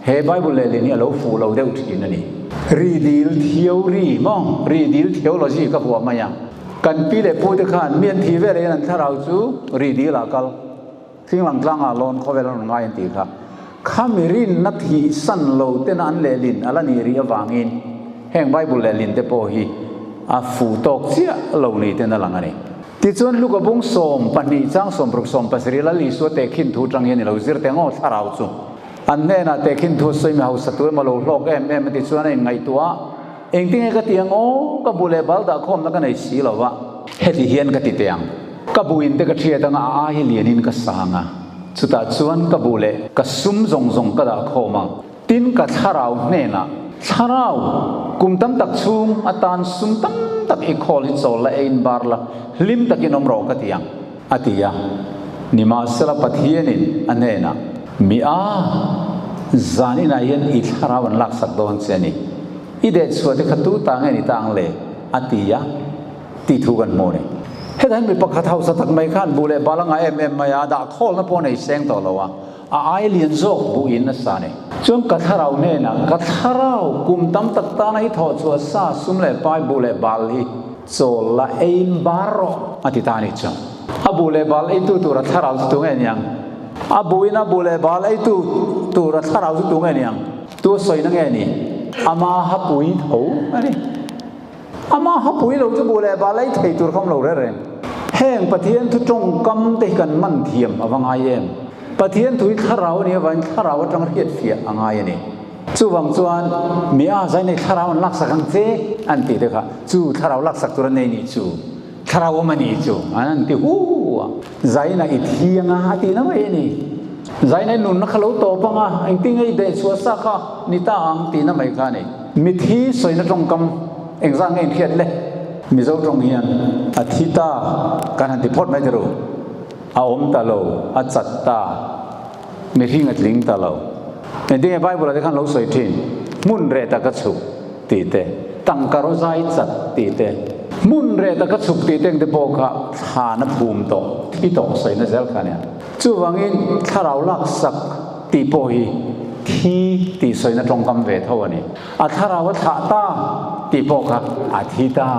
he Bible lehlin hi a lo fuh lo deuh thin a ni. Ri dil theory maw? Ri dil theology ka vuah mai a. Kan pi leh pu te khan mi an thi vel hian an thlarau chu ri dil ah kal. Thinglang tlangah lawn khawvel an rawn ngai an tih kha. Khami rinna thih san lo tena an lehlin a la nih rih avangin heng Bible lehlin te pawh hi a fu tawk chiah lo ni ten a lang a ni. Tichuan Luka bung 12 chang 60 17 Lal Isua tehkhin thu tang hian i lo zir teh ngawt thlarau chu. An hnenah tehkhin thu sawi mi hausa tu emaw lo hlawk em em a ti chuan a inngaihtuah a, Engtinge ka ti ang aw, ka bu leh bal dah khawmna ka nei si lo va. Heti hian ka ti teh ang, ka bu in te ka thiat anga a ai hi lianin ka sang a, chutah chuan ka bu leh ka sum zawng zawng ka dah khawm ang. Tin ka thlarau hnenah, Thlarau, kum tam tak chhung atan sum tam tak i khawl hi chawl la eiin bar la, hlim takin awm rawh ka ti ang, a ti a. Nimahsela Pathianin a hnenah, Mi a, zan inah hian i thlarau an laksak dawn che a ni. I deh chhuah te kha tu ta nge ni ta ang le? a ti a, tih thu kan hmu a ni. Hetah hian mi pakhat hausa tak mai khan buh leh bal a ngah em em mai a, dah khawlna pawh a nei seng tawh lo a, a ai lian zawk buhin a sa a ni. Chuan ka thlarau hnenah, Ka thlarau, kum tam tak tana i thawh chhuah sa sum leh pai buh leh bal hi chawl la eiin bar rawh, a ti ta a ni chu. A buh leh bal eitu tura thlarau chu tu nge niang? A buhin a buh leh bal eitu tura thlarau chu tu nge niang? Tu a sawina nge ni? Ama hapui tho a ni. Ama hapui lo chu buh leh bal ei thei tur kha awm lo reng reng. Heng Pathian thu tawngkam te hi kan man thiam a va ngai em? Pathian thu hi thlarau a nih avangin thlarau atang hriatfiah a ngai a ni. Chuvang chuan mi a zai nei thlarau an laksak ang che an tih te kha chu thlarau laksak tur an nei nih chu thlarau awm a nih chu an an ti hu a. Zaina i thiang a a tihna mai a ni. Zaina i nunna kha lo tawp ang a, engtin nge i deh chhuah sa kha ni ta ang tihna mai kha a ni. Mithi sawina tawngkam engzah nge inhriat le? Mizo tawng hian a thi ta kan han ti phawt mai teh ru. A awm ta lo, a chat ta, mihring a tling ta lo. Engtin nge Bible ah te khan lo sawi thin? Hmun reh taka chhuk tih te, tangka rawh zai chat tih te, hmun reh taka chhuk tih te engte pawh kha thlan a phum tawh, thi tawh sawina zel kha a nia. Chuvangin thlarau laksak tih pawh hi thi tih sawina tawngkam ve tho a ni. A thlarau a thlah ta tih pawh kha a thi ta,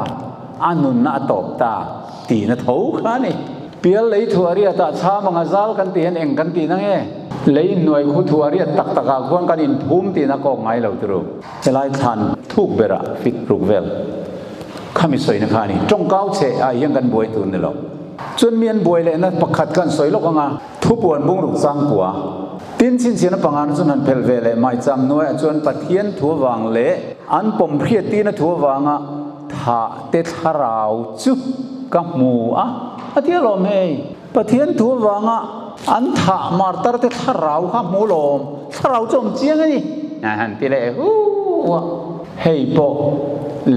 a nunna a tawp ta tihna tho kha a ni. Pial lei thuah riatah chham anga zal kan tih hian eng kan tihna nge? Lei hnuai khu thuah riat tak takah khuan kan inphum tihna kawk ngai lo turu. Helai thlan thuk berah fit ruk vel khami sawina kha a ni. Tawngkau chhe ah hian kan buai tur ni lo. Chuan mi an buai lehna pakhat kan sawi lawk anga thupuan bungruk changkua tin chhinchhiahna pangana chuan han phelh ve leh maicham hnuaiah chuan Pathian thu avang leh an pawm hriattirna thu avanga Thah te thlarau chu ka hmu a, a ti alawm hei. Pathian thu avanga an thah martar te thlarau kha hmu lawm, thlarau chu awm chiang a ni, a han ti leh hu a. Hei pawh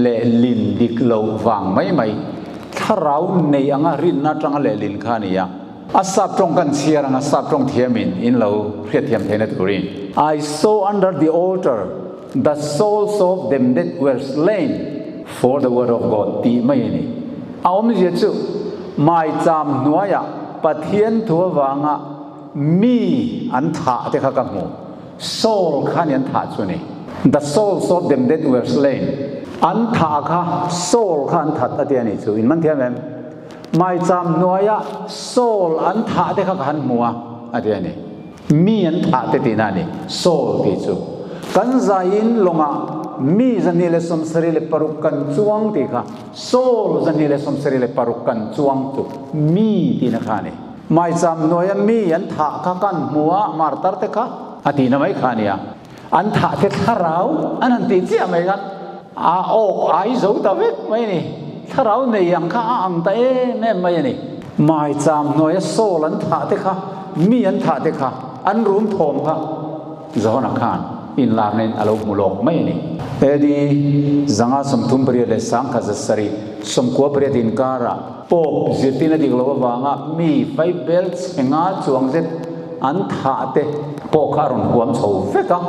lehlin dik loh vang mai mai, thlarau nei anga rinna atanga lehlin kha a ni a. A sap tawng kan chhiar anga sap tawng thiamin in lo hriatthiam theihna turin. I saw under the altar The souls of them that were slain for the word of God tih mai a ni. A awmzia chu maicham hnuaiah Pathian thu avanga mi an thah te kha ka hmu. Soul kha ni an thah chu a ni. The souls of them that were slain. An thah kha soul kha an that a ti a ni chu. In man thiam em? Maicham hnuaiah soul an thah te kha ka han hmu a a ti a ni. Mi an thah te tihna a ni, Saul tih chu. Kan zaiin lawngah mi 276 kan chuang tih kha Saul 276 kan chuang chu mi tihna kha a ni. Maicham hnuaia mi an thah kha kan hmu a, martar te kha a tihna mai kha a ni a. An thah te thlarau an han tih chiah mai khan a awk ai zo ta vek mai a ni. Thlarau nei ang kha a ang ta em em mai a ni. Maicham hnuaia Saul an thah te kha, mi an thah te kha, an rum thawm kha Johana khan inlarnain a lo hmu lawk mai a ni. AD 538 leh 1798 inkarah Pope zirtirna dik lo avanga mi Vaibel chhe nga chuang zet an thah te pawh kha a rawn huam chho vek a.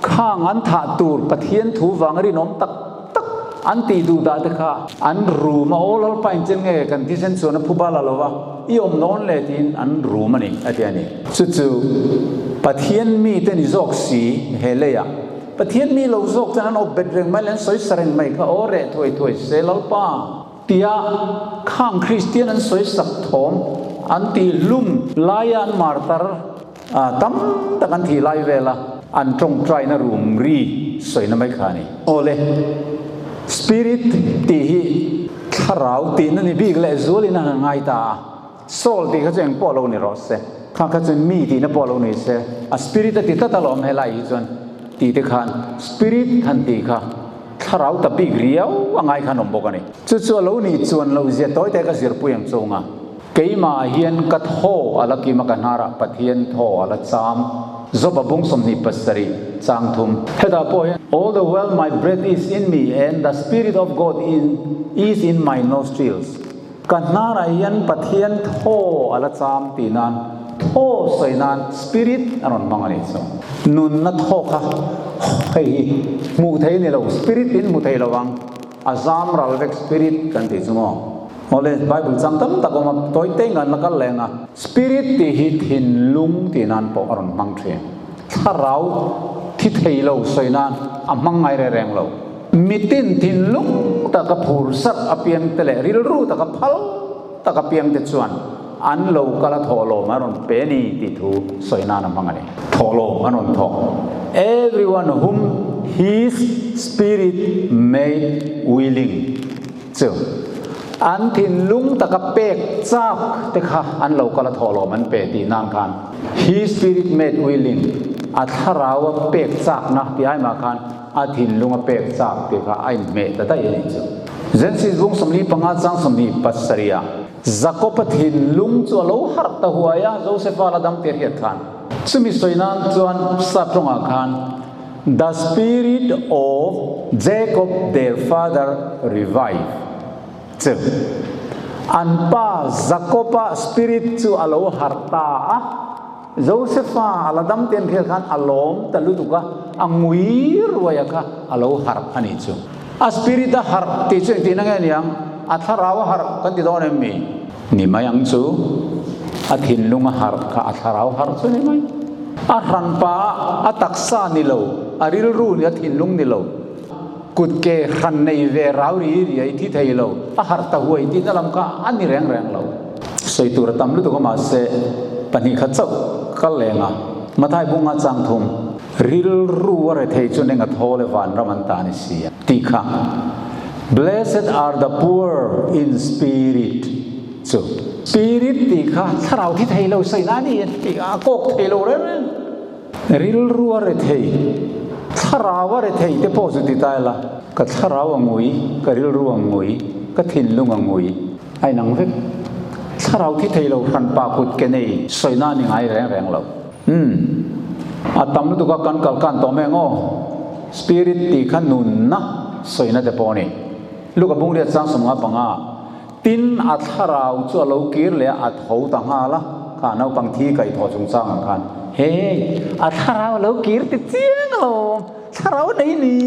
Khang an thah tur Pathian thu vanga rinawm tak tak. an tih duh dah te kha an rum a, Aw Lalpa engchen nge kan thisen chuan a phuba la lo va, i awm nawn le tiin an rum a ni, a ti a ni. Chu chu Pathian mite ni zawk si he leiah Pathian mi lo zawk chuan an awp bet reng mai leh an sawi sa reng mai kha, Aw reh thuai thuai se Lalpa tia khang Kristian an sawi sak thawm an tih hlum laia an martar tam tak an thih lai vela an tawngtaina rum ri sawina mai kha a ni. Awle, Spirit tih hi thlarau tihna ni bik leh zualin a han ngai ta a, Soul tih kha chu eng pawh lo ni rawh se, kha kha chu mi tihna pawh lo ni se, a spirit a ti tlat alawm helai hi chuan tih te khan spirit han tih kha thlarau ta bik riau a ngai khan awm bawk a ni. Chu chu a lo nih chuan lo zia tawi te ka zirpui ang chung a, keimah hian ka thaw a la kim a ka hnarah Pathian thaw a la cham Job a bung 27 chang thum. Hetah pawh hian All the while my breath is in me and the spirit of God in is in my nostrils. Ka hnarah hian Pathian thaw a la cham tih nan thaw sawi nan spirit a rawn hmang a nih chu. Nunna thaw kha hei hi hmuh thei ni lo, spirit in hmu thei lo ang, a zam ral vek spirit kan tih chu maw. Awle Bible chang tam tak awm a, tawi te ngan la kal leng a. Spirit tih hi thinlung tih nan pawh a rawn hmang thin. Thlarau thi thei lo sawi nan a hmang ngai reng reng lo. Mitin thinlung taka phur sat apiangte leh rilru taka phal tak apiangte chuan an lo kal a thawhlawm an rawn pe ni tih thu sawi nan a hmang a ni. Thawhlawm an rawn thawk. Everyone whom his spirit made willing chu an thinlung taka pek chak te kha an lo kal a thawhlawm an pe tih nan khan his spirit made willing a thlarau a pek chakna tih ai mah khan A thinlung a pek chak tih kha a inhmeh ta daih a nih chu. Genesis bung 45 chang 27 ah Jakob-a thinlung chu a lo harh ta huai a, Josefa la dam tir hiat khan. Chumi sawi nan chuan sap tawngah khan The spirit of Jacob their father revived chu an pa Jakob-a spirit chu a lo harh ta a. Josefa a la dam ten hriat khan a lawm ta lutuk a, a ngui ruai a kha a lo harh a nih chu. A spirit a harh tih chu engtin ange niang? A thlarau a harh kan ti dawn em mi? Ni mai ang chu, a thinlung a harh kha a thlarau harh chu ni mai. A hranpa a taksa ni lo, a rilru ni a thinlung ni lo, kut ke hran nei ve rau ri riai thi thei lo, a harh ta huai tihna lam kha a ni reng reng lo. Sawi tur a tam lutuk a mahse pahnih khat chauh kal leng a, Mathai bunga chang thum, rilru a rethei chuan eng a thaw le vanram an ta ni si a tih kha Blessed are the poor in spirit chu spirit tih kha thlarau thi thei lo sawi na ni tih a kawk thei lo reng reng. Rilru a rethei, thlarau a rethei te pawh chu ti ta ila, ka thlarau a ngui, ka rilru a ngui, ka thinlung a ngui. A inang vek. Thlarau thi thei lo hran pa kut ke nei sawina a ni ngai reng reng lo. Umm. A tam lutuk a kan kal kan tawh mai ang aw. Spirit tih kha nunna sawina te pawh a ni. Luka bungriat chang 55. Tin, a thlarau chu a lo kir leh a, a tho ta nghal a, kha naupang thi kaih thawh chungchang ang khan, Hey, a thlarau a lo kir ti chiang alawm, thlarau a nei ni,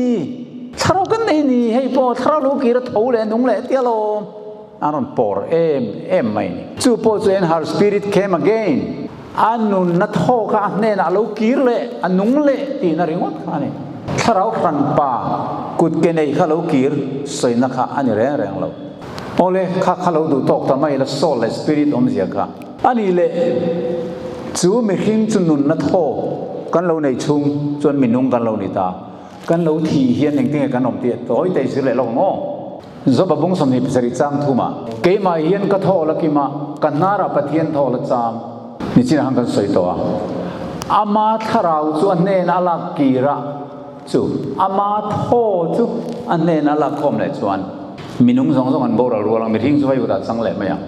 thlarau kan nei ni, hei pawh thlarau lo kir a tho leh nung leh tia alawm, an rawn pawr em em mai ni. Chu pawh chu en her spirit came again, a nunna thaw kha a hnenah a lo kir leh, a nung leh tihna ringawt kha a ni. Thlarau hranpa kut ke nei kha lo kir sawina kha a ni reng reng lo. Awle, kha kha lo duh tawk ta mai la, soul leh spirit awmzia kha. A nih leh, chu mihring chu nunna thaw kan lo nei chhung chuan minung kan lo ni ta. Kan lo thih hian engtinge kan awm tih a tawi ta i zir leh lo ang aw. Job-a bung 27 chang thumah, Keimah hian ka thaw la kim a, ka hnarah Pathian thaw la cham. Nichinah khan kan sawi tawh a, ama thlarau chu a hnenah a lak kir a, Chu ama thaw chu a hnen a lakkhawm leh chuan minung zawng zawng an boral rual ang, mihring chu hei utah chang leh mai ang.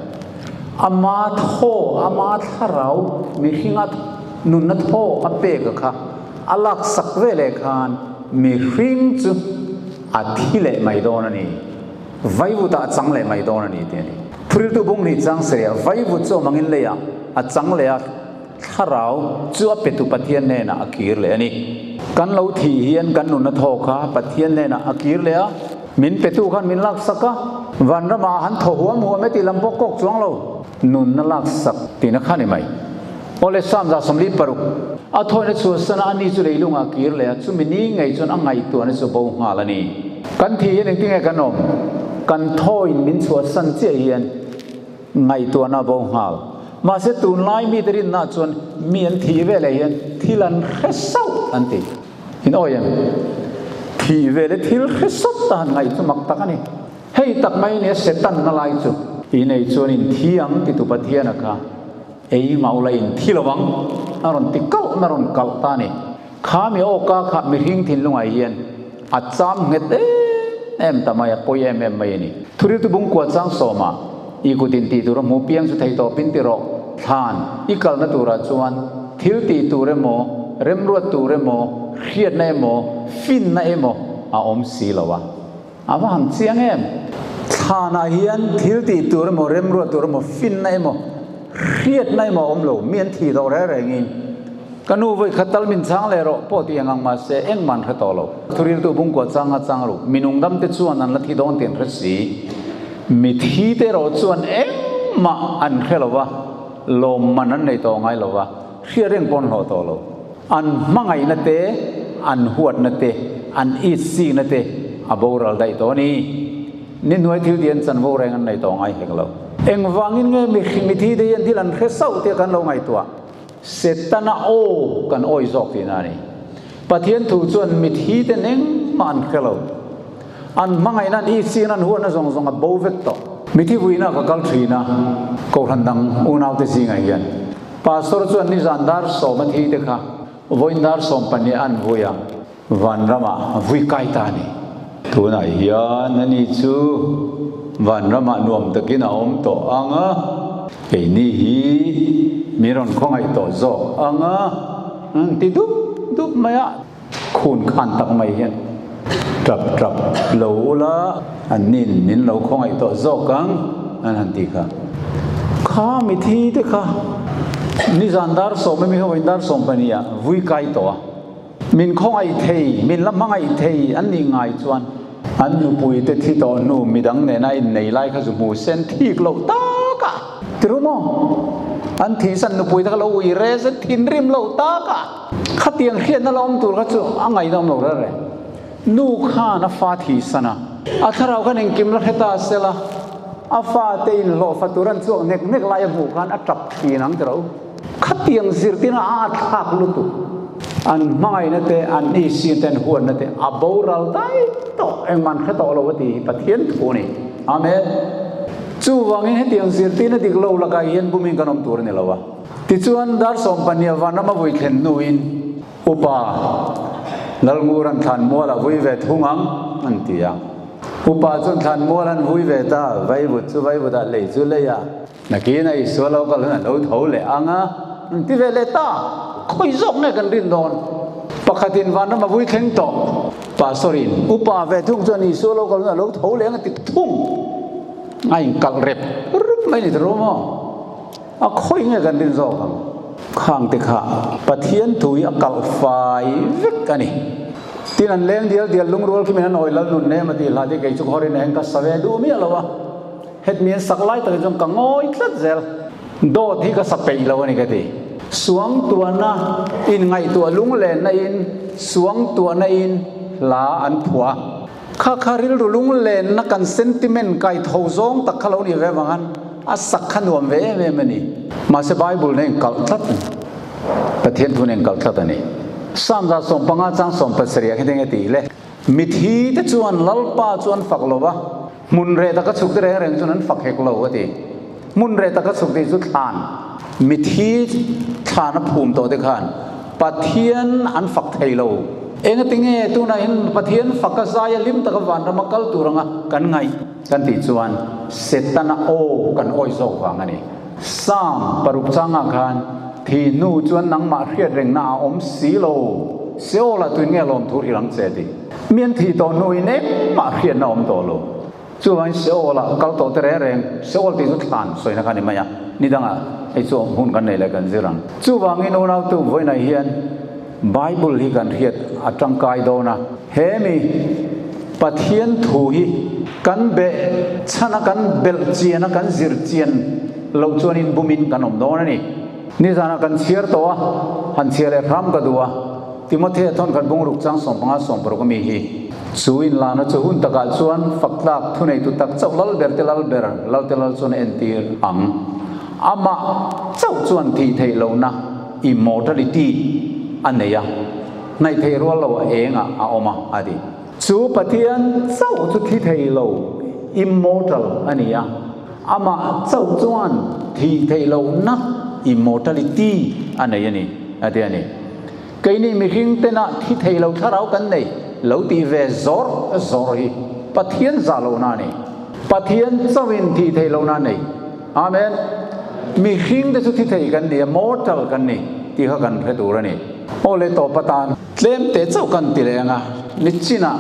Ama thaw, ama thlarau, mihringa nunna thaw a pek a kha a laksak ve leh khan mihring chu a thi leh mai dawn a ni, vaivutah a chang leh mai dawn a ni tih a ni. Thuriltu bung hnih chang sarih ah vaivut chu awm angin leiah a chang leh a. Thlarau chu a petu Pathian hnenah a kir leh a ni. Kan lo thih hian kan nunna thaw kha Pathian hnenah a kir leh a. Min petu khan min laksak a, vanramah han thaw huam huam e tih lam pawh kawk chuang lo. Nunna laksak tihna kha ni mai. Awle Psalm 46. A thawina chhuahsan a, ani chu leilungah a kir leh a, chumi ni ngei chuan a ngaihtuahna chu a bo nghal a ni. Kan thi hian engtinge kan awm? Kan thawin min chhuahsan chiah hian ngaihtuahna a bo nghal. Mahse tunlai mite rinna chuan mi an thih veleh hian thil an hre sauh an ti. In awi em? Thih veleh thil hre sawt a han ngaih chu mak tak a ni. Hei tak mai nia Setan na lai chu. I nei chuan in thi ang titu Pathiana kha ei mau la in thi lo ang a rawn ti kalh na rawn kalh ta a ni. Kha mi awka kha mihring thinlungah hian a cham nghet em em ta mai a, pawi em em mai a ni. Thuriltu bungkua chang sawmah i kut in tih tur a hmu piang chu thei tawpin ti rawh. Thlan i kalna turah chuan thil tih tur emaw, remruat tur emaw, hriatna emaw, finna emaw a awm si lo a. A va han chiang em! Thlanah hian thil tih tur emaw, remruat tur emaw, finna emaw, hriatna emaw a awm lo. Mi an thih tawh reng rengin, Ka nu vawi khat tal min chang leh rawh pawh tih ang ang mahse engmah an hre tawh lo. Thuriltu bungkua changa chang ru, mi nungdam te chuan an la thi dawn tih an hre si. Mi thi te erawh chuan engmah an hre lo va, lawmman an nei tawh ngai lo va, hriat reng pawh an hlawh tawh lo. An hmangaihna te, an huatna te, an itsikna te a boral daih tawh a ni. Ni hnuai thil ti an chanvo reng an nei tawh ngai hek lo. Engvangin nge mi thi te hian thil an hre sauh tia kan lo ngaihtuah? Setana aw kan awi zawk tihna a ni. Pathian thu chuan mi thi ten engmah an hre lo. An hmangaihna, an itsikna, an huatna zawng zawng a bo vek tawh. Mithi vuina ka kal thin a, Kohhran dang unaute zingah hian. Pastor chuan nizan dar sawm a thi te kha vawiin dar 12 an vui a, vanramah a vui kai ta a ni. Tunah hian ani chu vanramah nuam takin a awm tawh ang a, keini hi min rawn khawngaih tawh zawk ang a, an ti dup dup mai a. Khun khan tak mai hian tap tap lo ula, annin min lo khawngaih tawh zawk ang, an han ti kha. Kha mithi te kha nizan dar sawm emi ho in dar 12 ah vui kai tawh a, min khawngaih thei, min la hmangaih thei an nih ngai chuan an nupui te thi tawh hnu midang nena innei lai kha zu hmu sen thik loh tak a ti ru maw? An thihsan nupui te kha lo ui re sen thinrim loh tak a. Khatiang hriatna la awm tur kha chu a ngaihnawm lo reng reng. Nu khan a fa thi san a, a thlarau khan engkim la hre ta sela, a fate inhlawhfa tur an chhuak nek nek lai a hmuh khan a tap thin ang tiro. Khatiang zirtirna a atthlak lutuk. An hmangaihna te, an isina te, an huatna te a boral daih tawh, engmah an hre tawh lo a ti hi Pathian thu a ni. Amen. Chuvangin hetiang zirtirna dik lo lakah hian bumin kan awm tur a ni lo a. Tichuan, dar 12 vanram a vui thlen hnuin Upa Lalnguran thlan mual a vui ve thung ang, an ti a. Upa chuan thlan mual an vui ve ta, vaivut chu vaivut ah, lei chu lei ah. Nakin a Isua lo kal hun a lo tho leh ang a, an ti ve leh ta. Khawi zawk nge kan rin dawn? Pakhatin vanram a vui thleng tawh. Pastor-in, Upa ve thung chuan Isua lo kal hun a lo tho leh ang a ti thung. A inkalh rep rup mai ni ta ru maw? A khawi nge kan rin zawk ang? Khang te kha Pathian thu hi a kalh fai vek a ni. Tin an leng dial dial lungrual khi min an awi lal nun nem a tih hla te kei chu khawrin eng ka sa ve duh miah lo a. Het mi an sak lai takin chuan ka ngawi tlat zel. Dawt hi ka sa peih lo a ni ka ti. Suangtuahna in ngaihtuah lunglenna in suangtuahna in hla an phuah a. Kha kha rilru lunglenna kan sentiment kai tho zawng tak kha lo ni ve vang an a sak kha nuam ve em em a ni. Mahse Bible nen kalh tlat a ni. Pathian thu nen kalh tlat a ni. Psalm 115 chang 17 ah khian enge tih le? Mithi te chuan Lalpa chu an fak lo va, hmun reh taka chhuk te reng reng chuan an fak hek lo a ti. Hmun reh taka chhuk tih chu thlan, mithi thlan a phum tawh te khan Pathian an fak thei lo. Engatinge tunah hian Pathian fak a zai a lim taka vanram a kal tur anga kan ngaih kan tih chuan Setana aw kan awi zawk vang a ni. Psalm paruk changah khan thi hnu chuan nangmah hriat rengna a awm si lo, Seolah tuin nge lawmthu hrilh ang che tih. Mi an thih tawh hnuin engmah hriatna a awm tawh lo. Chuvangin Seol ah kal tawh te reng reng, Seol tih chu thlan sawina kha a ni mai a, ni dangah hei chu awm hun kan nei leh kan zir ang. Chuvangin unautu vawiinah hian Bible hi kan hriat a tangkai dawn a, he mi Pathian thu hi kan beh chhan a, kan belh chian a, kan zir chian loh chuanin bumin kan awm dawn a ni. Nizanah kan chhiar tawh a, han chhiar leh hram ka duh a, Timothea thawnkhat bungruk chang 15 16 a mi hi. Chu inlana chu hun takah chuan faktlak thuneitu tak chauh lal ber te lal ber, lal te lal chuan a entir ang. Amah chauh chuan thih theih lohna, immortality, a nei a, hnaih theih rual lo a engah a awm a, a ti. Chu Pathian chauh chu thi thei lo, immortal, a ni a, amah chauh chuan thih theih lohna, immortality, a nei a ni, a ti a ni. Keini mihring tena thi thei lo thlarau kan nei lo tih ve zawr zawr hi Pathian zah lohna a ni. Pathian chauhin thih theih lohna a nei. Amen. Mihring te chu thi thei kan ni a, mortal kan ni tih kha kan hre tur a ni. Aw le tawp atan tlem te chauh kan ti leh ang a, nichinah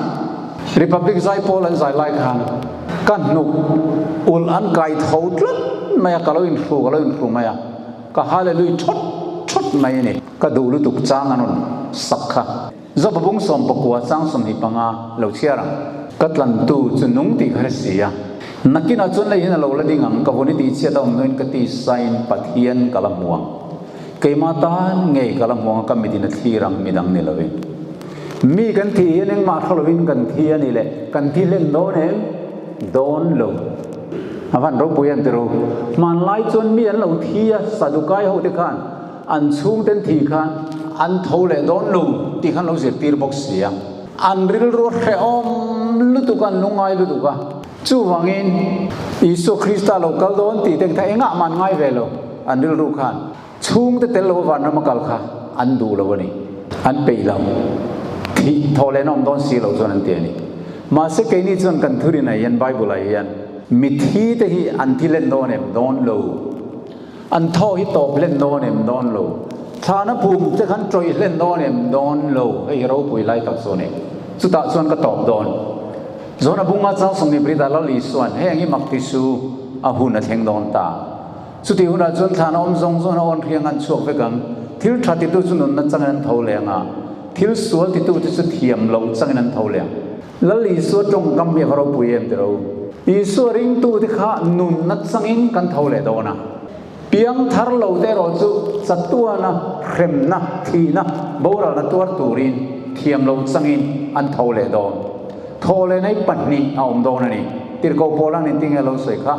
Republic Zaipawl an zai lai khan ka hnuk ulh an kai tho tlat mai a, ka lo inhru ka lo inhru mai a, ka hallelui thawt thawt mai a ni. Ka duh lutuk chang an rawn sak kha. Zawpa bung 19 chang 25 lo chhiar ang. Ka tlantu chu nung tih kha hre si a. Nakinah chuan lei hian a lo la ding ang, ka vun i tihchhiat a awm hnuin ka ti sain Pathian ka la hmu ang. Keimah tan ngei ka la hmu ang a, ka mitin a thlir ang, midang ni lovin. Mi kan thih hian engmah hre lovin kan thi a ni le, kan thi hlen dawn em? Dawn lo. A van ropui an ti ro. Hmanlai chuan mi an lo thi a, Sadukai ho te khan An chhungten thi khan an tho leh dawn lo tih khan lo zirtir bawk si a. An rilru a hrehawm lutuk a, an lungngai lutuk a. Chuvangin Isua Krista lo kal dawn tih te kha engah mah an ngai ve lo. An rilru khan chhungte tel lo vanram a kal kha an duh lo a ni. An peih lo. Thih thaw leh na awm dawn si lo chuan an ti a ni. Mahse keini chuan kan thurinah hian Bible-ah hian mithi te hi an thi len dawn em? Dawn lo. An thaw hi tawp hlen dawn em dawn lo. Thlana phum te khan tawih hlen dawn em dawn lo. Hei hi ropui lai tak chu a ni. Chutah chuan ka tawp dawn. Zawna bunga chang sawmhnih Brita Lal Isuan heng hi mak ti su a hun a thleng dawn ta. Chutih hunah chuan thlana awm zawng zawng a awn hriang an chhuak vek ang. Thil tha titu chu nunna changin an tho leng a, thil sual titu te chu thiam lo changin an tho leng. Lal Isua tawngkam hi a va ropui em tiro? Isua ringtute kha nunna changin kan tho leh dawn a. Piang thar lo te erawh chu chatuana hremna, thihna, boralna tuar turin thiam lo changin an tho leh dawn. Thaw leh nei pahnih a awm dawn a ni. Tirhkoh Paula'n engtin nge a lo sawi kha?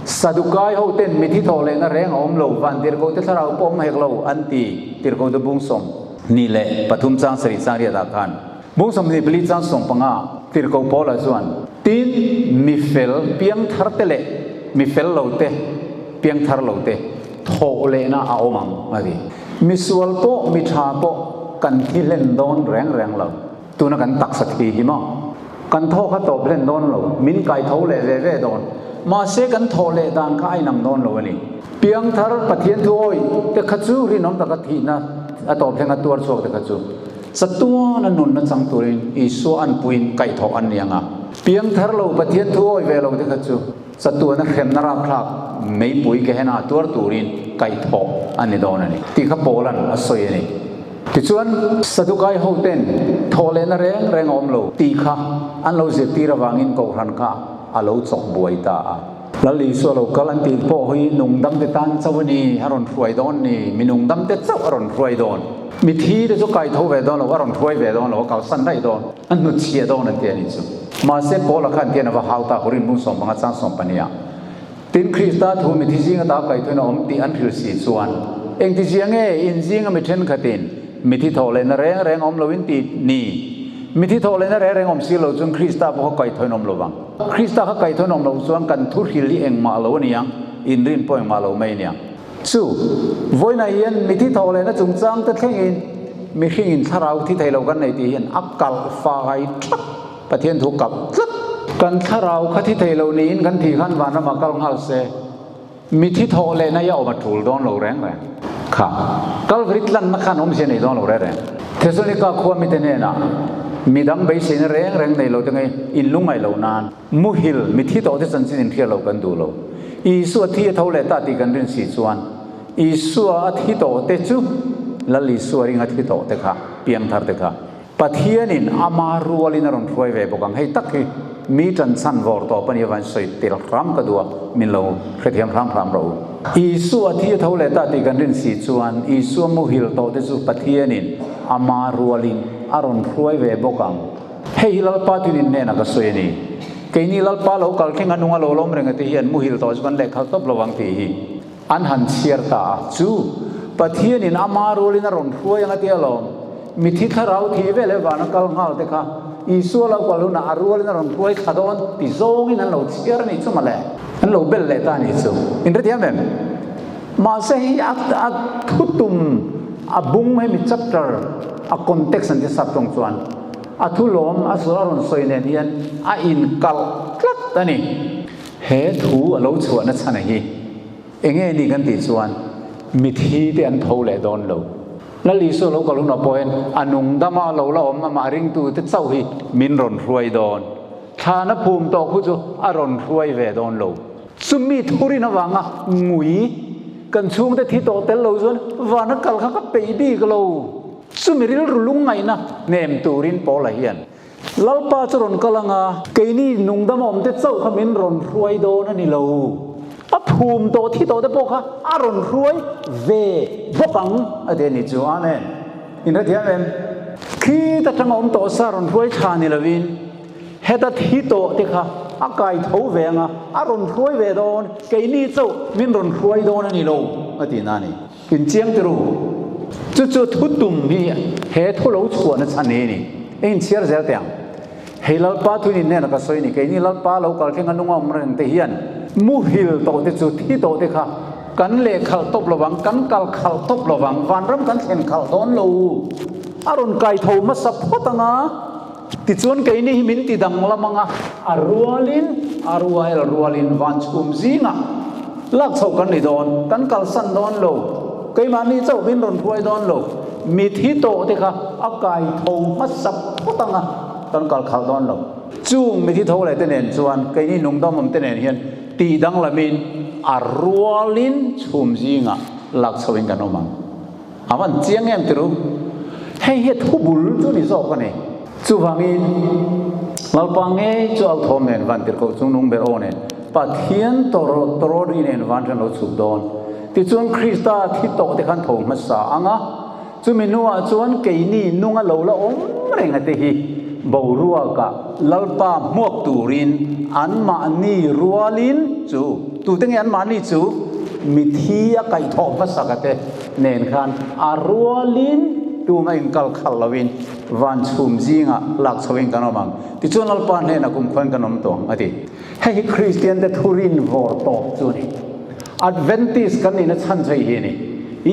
Sadukai ho ten mithi thaw lehna reng a awm lo, van tirhkoh te thlarau pawh awm hek lo an ti, Tirhkoh te bung 23 chang sarih chang riatah khan. Bung 24 chang 15 Tirhkoh Paula chuan, Tin, mi fel piang thar te leh mi fel lo te piang thar lo te thawh lehna a awm ang, a ti. Mi sual pawh mi tha pawh kan thi hlen dawn reng reng lo. Tuna kan taksa thi hi maw? Kan thaw kha tawp hlen dawn lo, min kai tho leh ve ve dawn. Mahse kan thawh leh dan kha a inang dawn lo a ni. Piang thar Pathian thu awih te kha chu rinawm taka thihna a tawp thlenga tuar chhuak te kha chu. Chatuan a nunna chang turin Isua an puiin kaihthawh an ni ang a. Piang thar lo Pathian thu awi ve lo te kha chu chatuan a hremna rapthlak meipui Gehenna tuar turin kaihthawh an ni dawn a ni tih kha Paula'n a sawi a ni. Tichuan, Sadukai hoten thawh lehna reng reng a awm lo tih kha an lo zirtir avangin Kohhran kha a lo chawk buai ta a. Lal Isua lo kal an tih pawh hi nungdamte tan chauh a ni, a rawn hruai dawn ni, mi nungdamte chauh a rawn hruai dawn. Mi thi te chu kai tho ve dawn lo, a rawn hruai ve dawn lo, a kalsan daih dawn, a hnutchhiah dawn an ti a nih chu. Mahse Paula khan tian a va hau ta, Korin bung 15 chang 12 ah, Tin Krista thu mi thi zinga ta kai thuin a awm tih an hrilh si chuan, engti zia nge in zinga mi thenkhatin mi thi thawh lehna reng reng awm loin tih ni? Mi thi thawh lehna reng reng awm si lo chuan Krista pawh kha kai thuin awm lo vang. Krista kha kai thuin awm lo chuan kan thu hrilh hi engmah lo a ni ang, inrin pawh engmah lo mai a ni ang. Chu, vawiinah hian mithi thawh lehna chungchang te thlengin mihringin thlarau thi thei lo kan nei tih hian a kalh fai tlat, Pathian thu kalh tlat. Kan thlarau kha thi thei lo niin kan thih khan vanramah kal nghal se, mithi thawh lehna hi a awm a tul dawn lo reng reng. Kha, Kalvari tlanna khan awmzia nei dawn lo reng reng. Thesalonika khua mite hnenah midang beiseina reng reng nei lo te nge inlungngaih lo nan, Muhil, mithi tawh te chanchin inhriat loh kan duh lo. Isua thi a tho leh ta tih kan rin si chuan, Isua a thi tawh te chu Lal Isua ringa thi tawh te kha, piang thar te kha. Pathianin ama rualin a rawn hruai ve bawk ang. Hei tak hi mi ṭanchhan vawr tawp a nih avangin sawi tel hram ka duh a, min lo hrethiam hram hram rawh u. Isua thi a tho leh ta tih kan rin si chuan Isua muhil tawh te chu Pathianin ama rualin a rawn hruai ve bawk ang. Hei hi Lalpa tunin hnenah ka sawi a ni. Keini Lalpa lo kal thleng a nung a lo lawm reng a te hian muhil tawh chu kan lehkhal tawp lo ang tih hi An han chhiar ta a, chu Pathianin ama rualin a rawn hruai ang a tia lawm. Mithi thlarau thi vel he vana kal nghal te kha Isua lo kal hunah a rualin a rawn hruai thla dawn ti zawngin an lo chhiar a nih chu mawle. An lo bel leh ta a nih chu. In hrethiam em? Mahse hei a a thutum a bung hemi chapter a context an ti sap tawng chuan a thu lawm a a rawn sawi nen hian a inkalh tlat a ni. He thu a lo chhuahna chhan hi enge ni kan tih chuan mithi te an tho leh dawn lo. Lal Isua lo kal hunah pawhin a nung dama lo la awm amah ringtute chauh hi min rawn hruai dawn. Thlana phum tawh khu chu a rawn hruai ve dawn lo. Chumi thurin avanga ngui kan chhungte thi tawh tel lo chuan vana kal kha ka peih bik lo. Chumi rilru lungngaihna hnem turin Paula hian Lalpa chu rawn kal ang a, keini nungdam awm te chauh kha min rawn hruai dawn a ni lo. A phum tawh thi tawh te pawh kha a rawn hruai ve bawk ang a ti a ni chu. Amen. In hrethiam em? Khi ta tang awm tawh sa rawn hruai tha ni lovin heta thi tawh te kha a kai tho ve ang a, a rawn hruai ve dawn, keini chauh min rawn hruai dawn a ni lo a ti na a ni. In chiang ti ru. Chu chu thu tum hi he thu lo chhuahna chhan hi a ni. I inchhiar zel teh ang. Hei Lalpa thu in hnenah ka sawi a ni. Keini Lalpa lo kal thleng a nung a awm reng te hian muhil tawh te chu thi tawh te kha kan leh khalh tawp lovang, kan kal khalh tawp lovang, vanram kan thlen khalh dawn lo. A rawn kai tho hmasa phawt ang a, tichuan keini hi min ti danglam ang a, a rualin, a rual rualin van chhum zingah lak chhoh kan ni dawn, kan kalsan dawn lo, keimahni chauh min rawn hruai dawn lo, mithi tawh te kha a kai tho hmasa phawt ang a, kan kal khalh dawn lo. Chung mithi tho leh te nen chuan keini nungdam awm te nen hian tih danglamin a rualin chhum zingah lak chhohin kan awm ang. A van chiang em ti ru? Hei hi a thu bul chu ni zawk a ni. Chuvangin, Lalpa ngei chu au thawm nen van tirhkoh chung nung ber aw nen Pathian tawrawri nen van ṭan lo chhuk dawn. Tichuan Krista thi tawh te khan tho hmasa ang a, chumi hnuah chuan keini nunga lo la awm reng a te hi boruakah Lalpa hmuak turin anmahni rualin chu tute nge anmahni chu mithi a kaihthawh hmasaka te nen khan a rualin tuma inkal khalh loin van chhum zingah lak chhoin kan awm ang. Tichuan Lalpa hnenah kumkhuain kan awm tawh ang a ti. Hei hi Kristian te thurin vawr tawp chu a ni. Adventist kan nihna chhan chu hei hi a ni.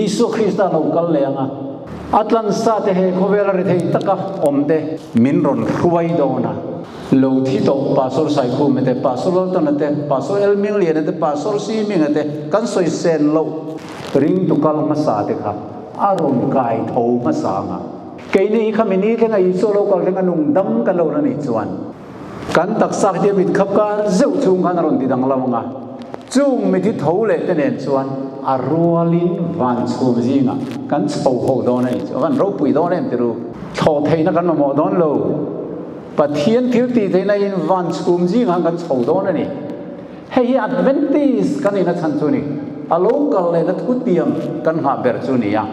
Isua Krista lo kal leh ang a, a tlansa te he khawvela ri thei taka awm te min rawn hruai dawn a. Lo thi tawh Pastor Saikhuma te, Pastor Laltana te, Pastor Elmingliana te, Pastor Siminga te kan sawi sen loh. Ringtu kal hmasa te kha a rawn kai tho hmasa ang a. Keini hi khami ni thleng a Isua lo kal thleng a nung dam kan lo la nih chuan kan taksa khi mit khap kar zeuh chhung khan a rawn ti danglam ang a. Chung mithi tho leh te nen chuan a rualin van chhum zingah kan chho ho dawn a ni chu. A van ropui dawn em ti ru. Thlawh theihna kan mamawh dawn lo. Pathian thil tih theihna in van chhum zingah kan chho dawn a ni. Hei hi Adventist kan ina chhan chu ni. A lo kal lehna thutiam kan nghah ber chu ni a.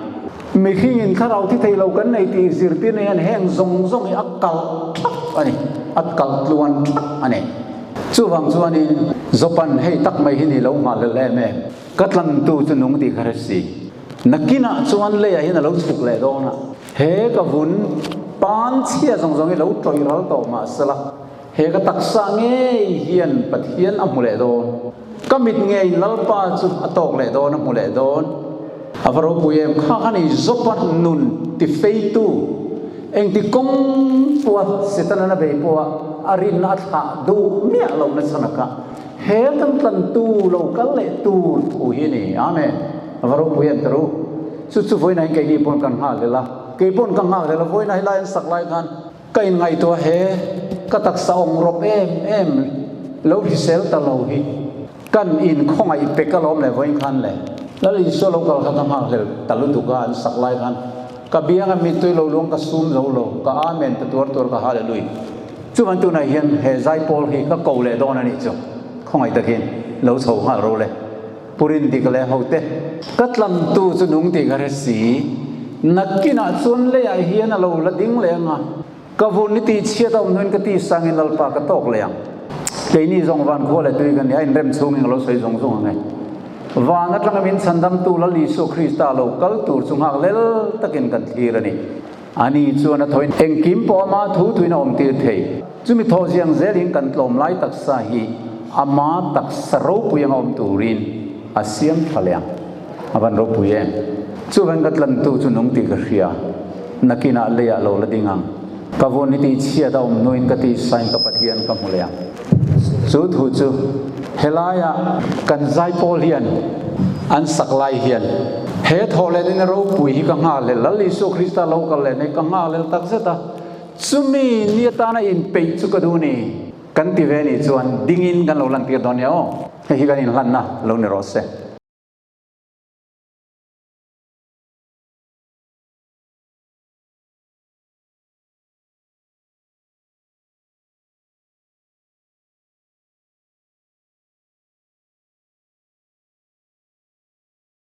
Mihringin thlarau thi thei lo kan nei tih zirtirna hian heng zawng zawng hi a kalh thlap a ni, a kalh tluan thlap a ni. Chuvang chuanin Jopan hei tak mai hi ni lo nghah hlelh em em. Ka tlantu chu nung tih ka hre si. Nakinah chuan leiah hian a lo chhuk leh dawn a. He ka vun pan chhia zawng zawng hi lo tawih ral tawh mahsela, He ka taksa ngei hian Pathian a hmu leh dawn. Ka mit ngei Lalpa chu a tawk leh dawn, a hmu leh dawn. A va ropui em? Kha kha ni Jopa nun tifeitu, engti kawng pawha Setana na bei pawha a rinna a thlah duh miah lohna chhan a kha. He kan tlantu lo kal leh tur thu hi a ni. Amen. A va ropui em ta ru? Chu chu vawiinah hian keini pawn kan nghak hlel a. Kei pawn ka nghak hlel a, vawiinah helai an sak lai khan Ka inngaihtuah he ka taksa awng rawp em em lo hrisel ta lo hi kan in khawngaih pek alawm le vawiin khan le. Lal Isua lo kal kha ka nghakhlel ta lutuk a an sak lai khan. Ka bianga mittui lo luang ka sum zo lo, ka Amen ta tuar tuar ka Hallelui. Chuvan tunah hian he zaipawl hi ka ko leh dawn a nih chu. Khawngaih takin lo chho nghal ro le. Purin dik leh ho te. Ka tlantu chu nung tih ka hre si. Nakinah chuan leiah hian a lo la ding leh ang a. Ka vun i tih chhiat a awm hnuin ka ti sangin Lalpa ka tawk leh ang. Keini zawng van khua leh tui kan ni a, inrem chhungin ka lo sawi zawng zawng ang e. Van atanga min chhandamtu Lal Isua Krista lo kal tur chu nghak lel takin kan thlir a ni. Ani chuan a thawin engkim pawh ama thu thuin a awmtir thei. Chumi thaw ziang zelin kan tlawm lai taksa hi ama taksa ropui anga awm turin a siam tha leh ang. A van ropui em? Chuvan ka tlantu chu nung tih ka hria. Nakinah leiah lo la ding ang. Ka vun i tih chhiat a awm hnuin ka tih sain ka Pathian ka hmu leh ang. Chu thu chu helaia kan zaipawl hian an sak lai hian he thawhlen in ropui hi ka nghalel, Lal Isua Krista lo kal leh nei ka nghalel tak zet a, chumi ni atana inpeih chu ka duh ni. Kan ti ve nih chuan dingin kan lo lantir dawn nia aw. Hei hi kan inhlanna lo ni rawh se.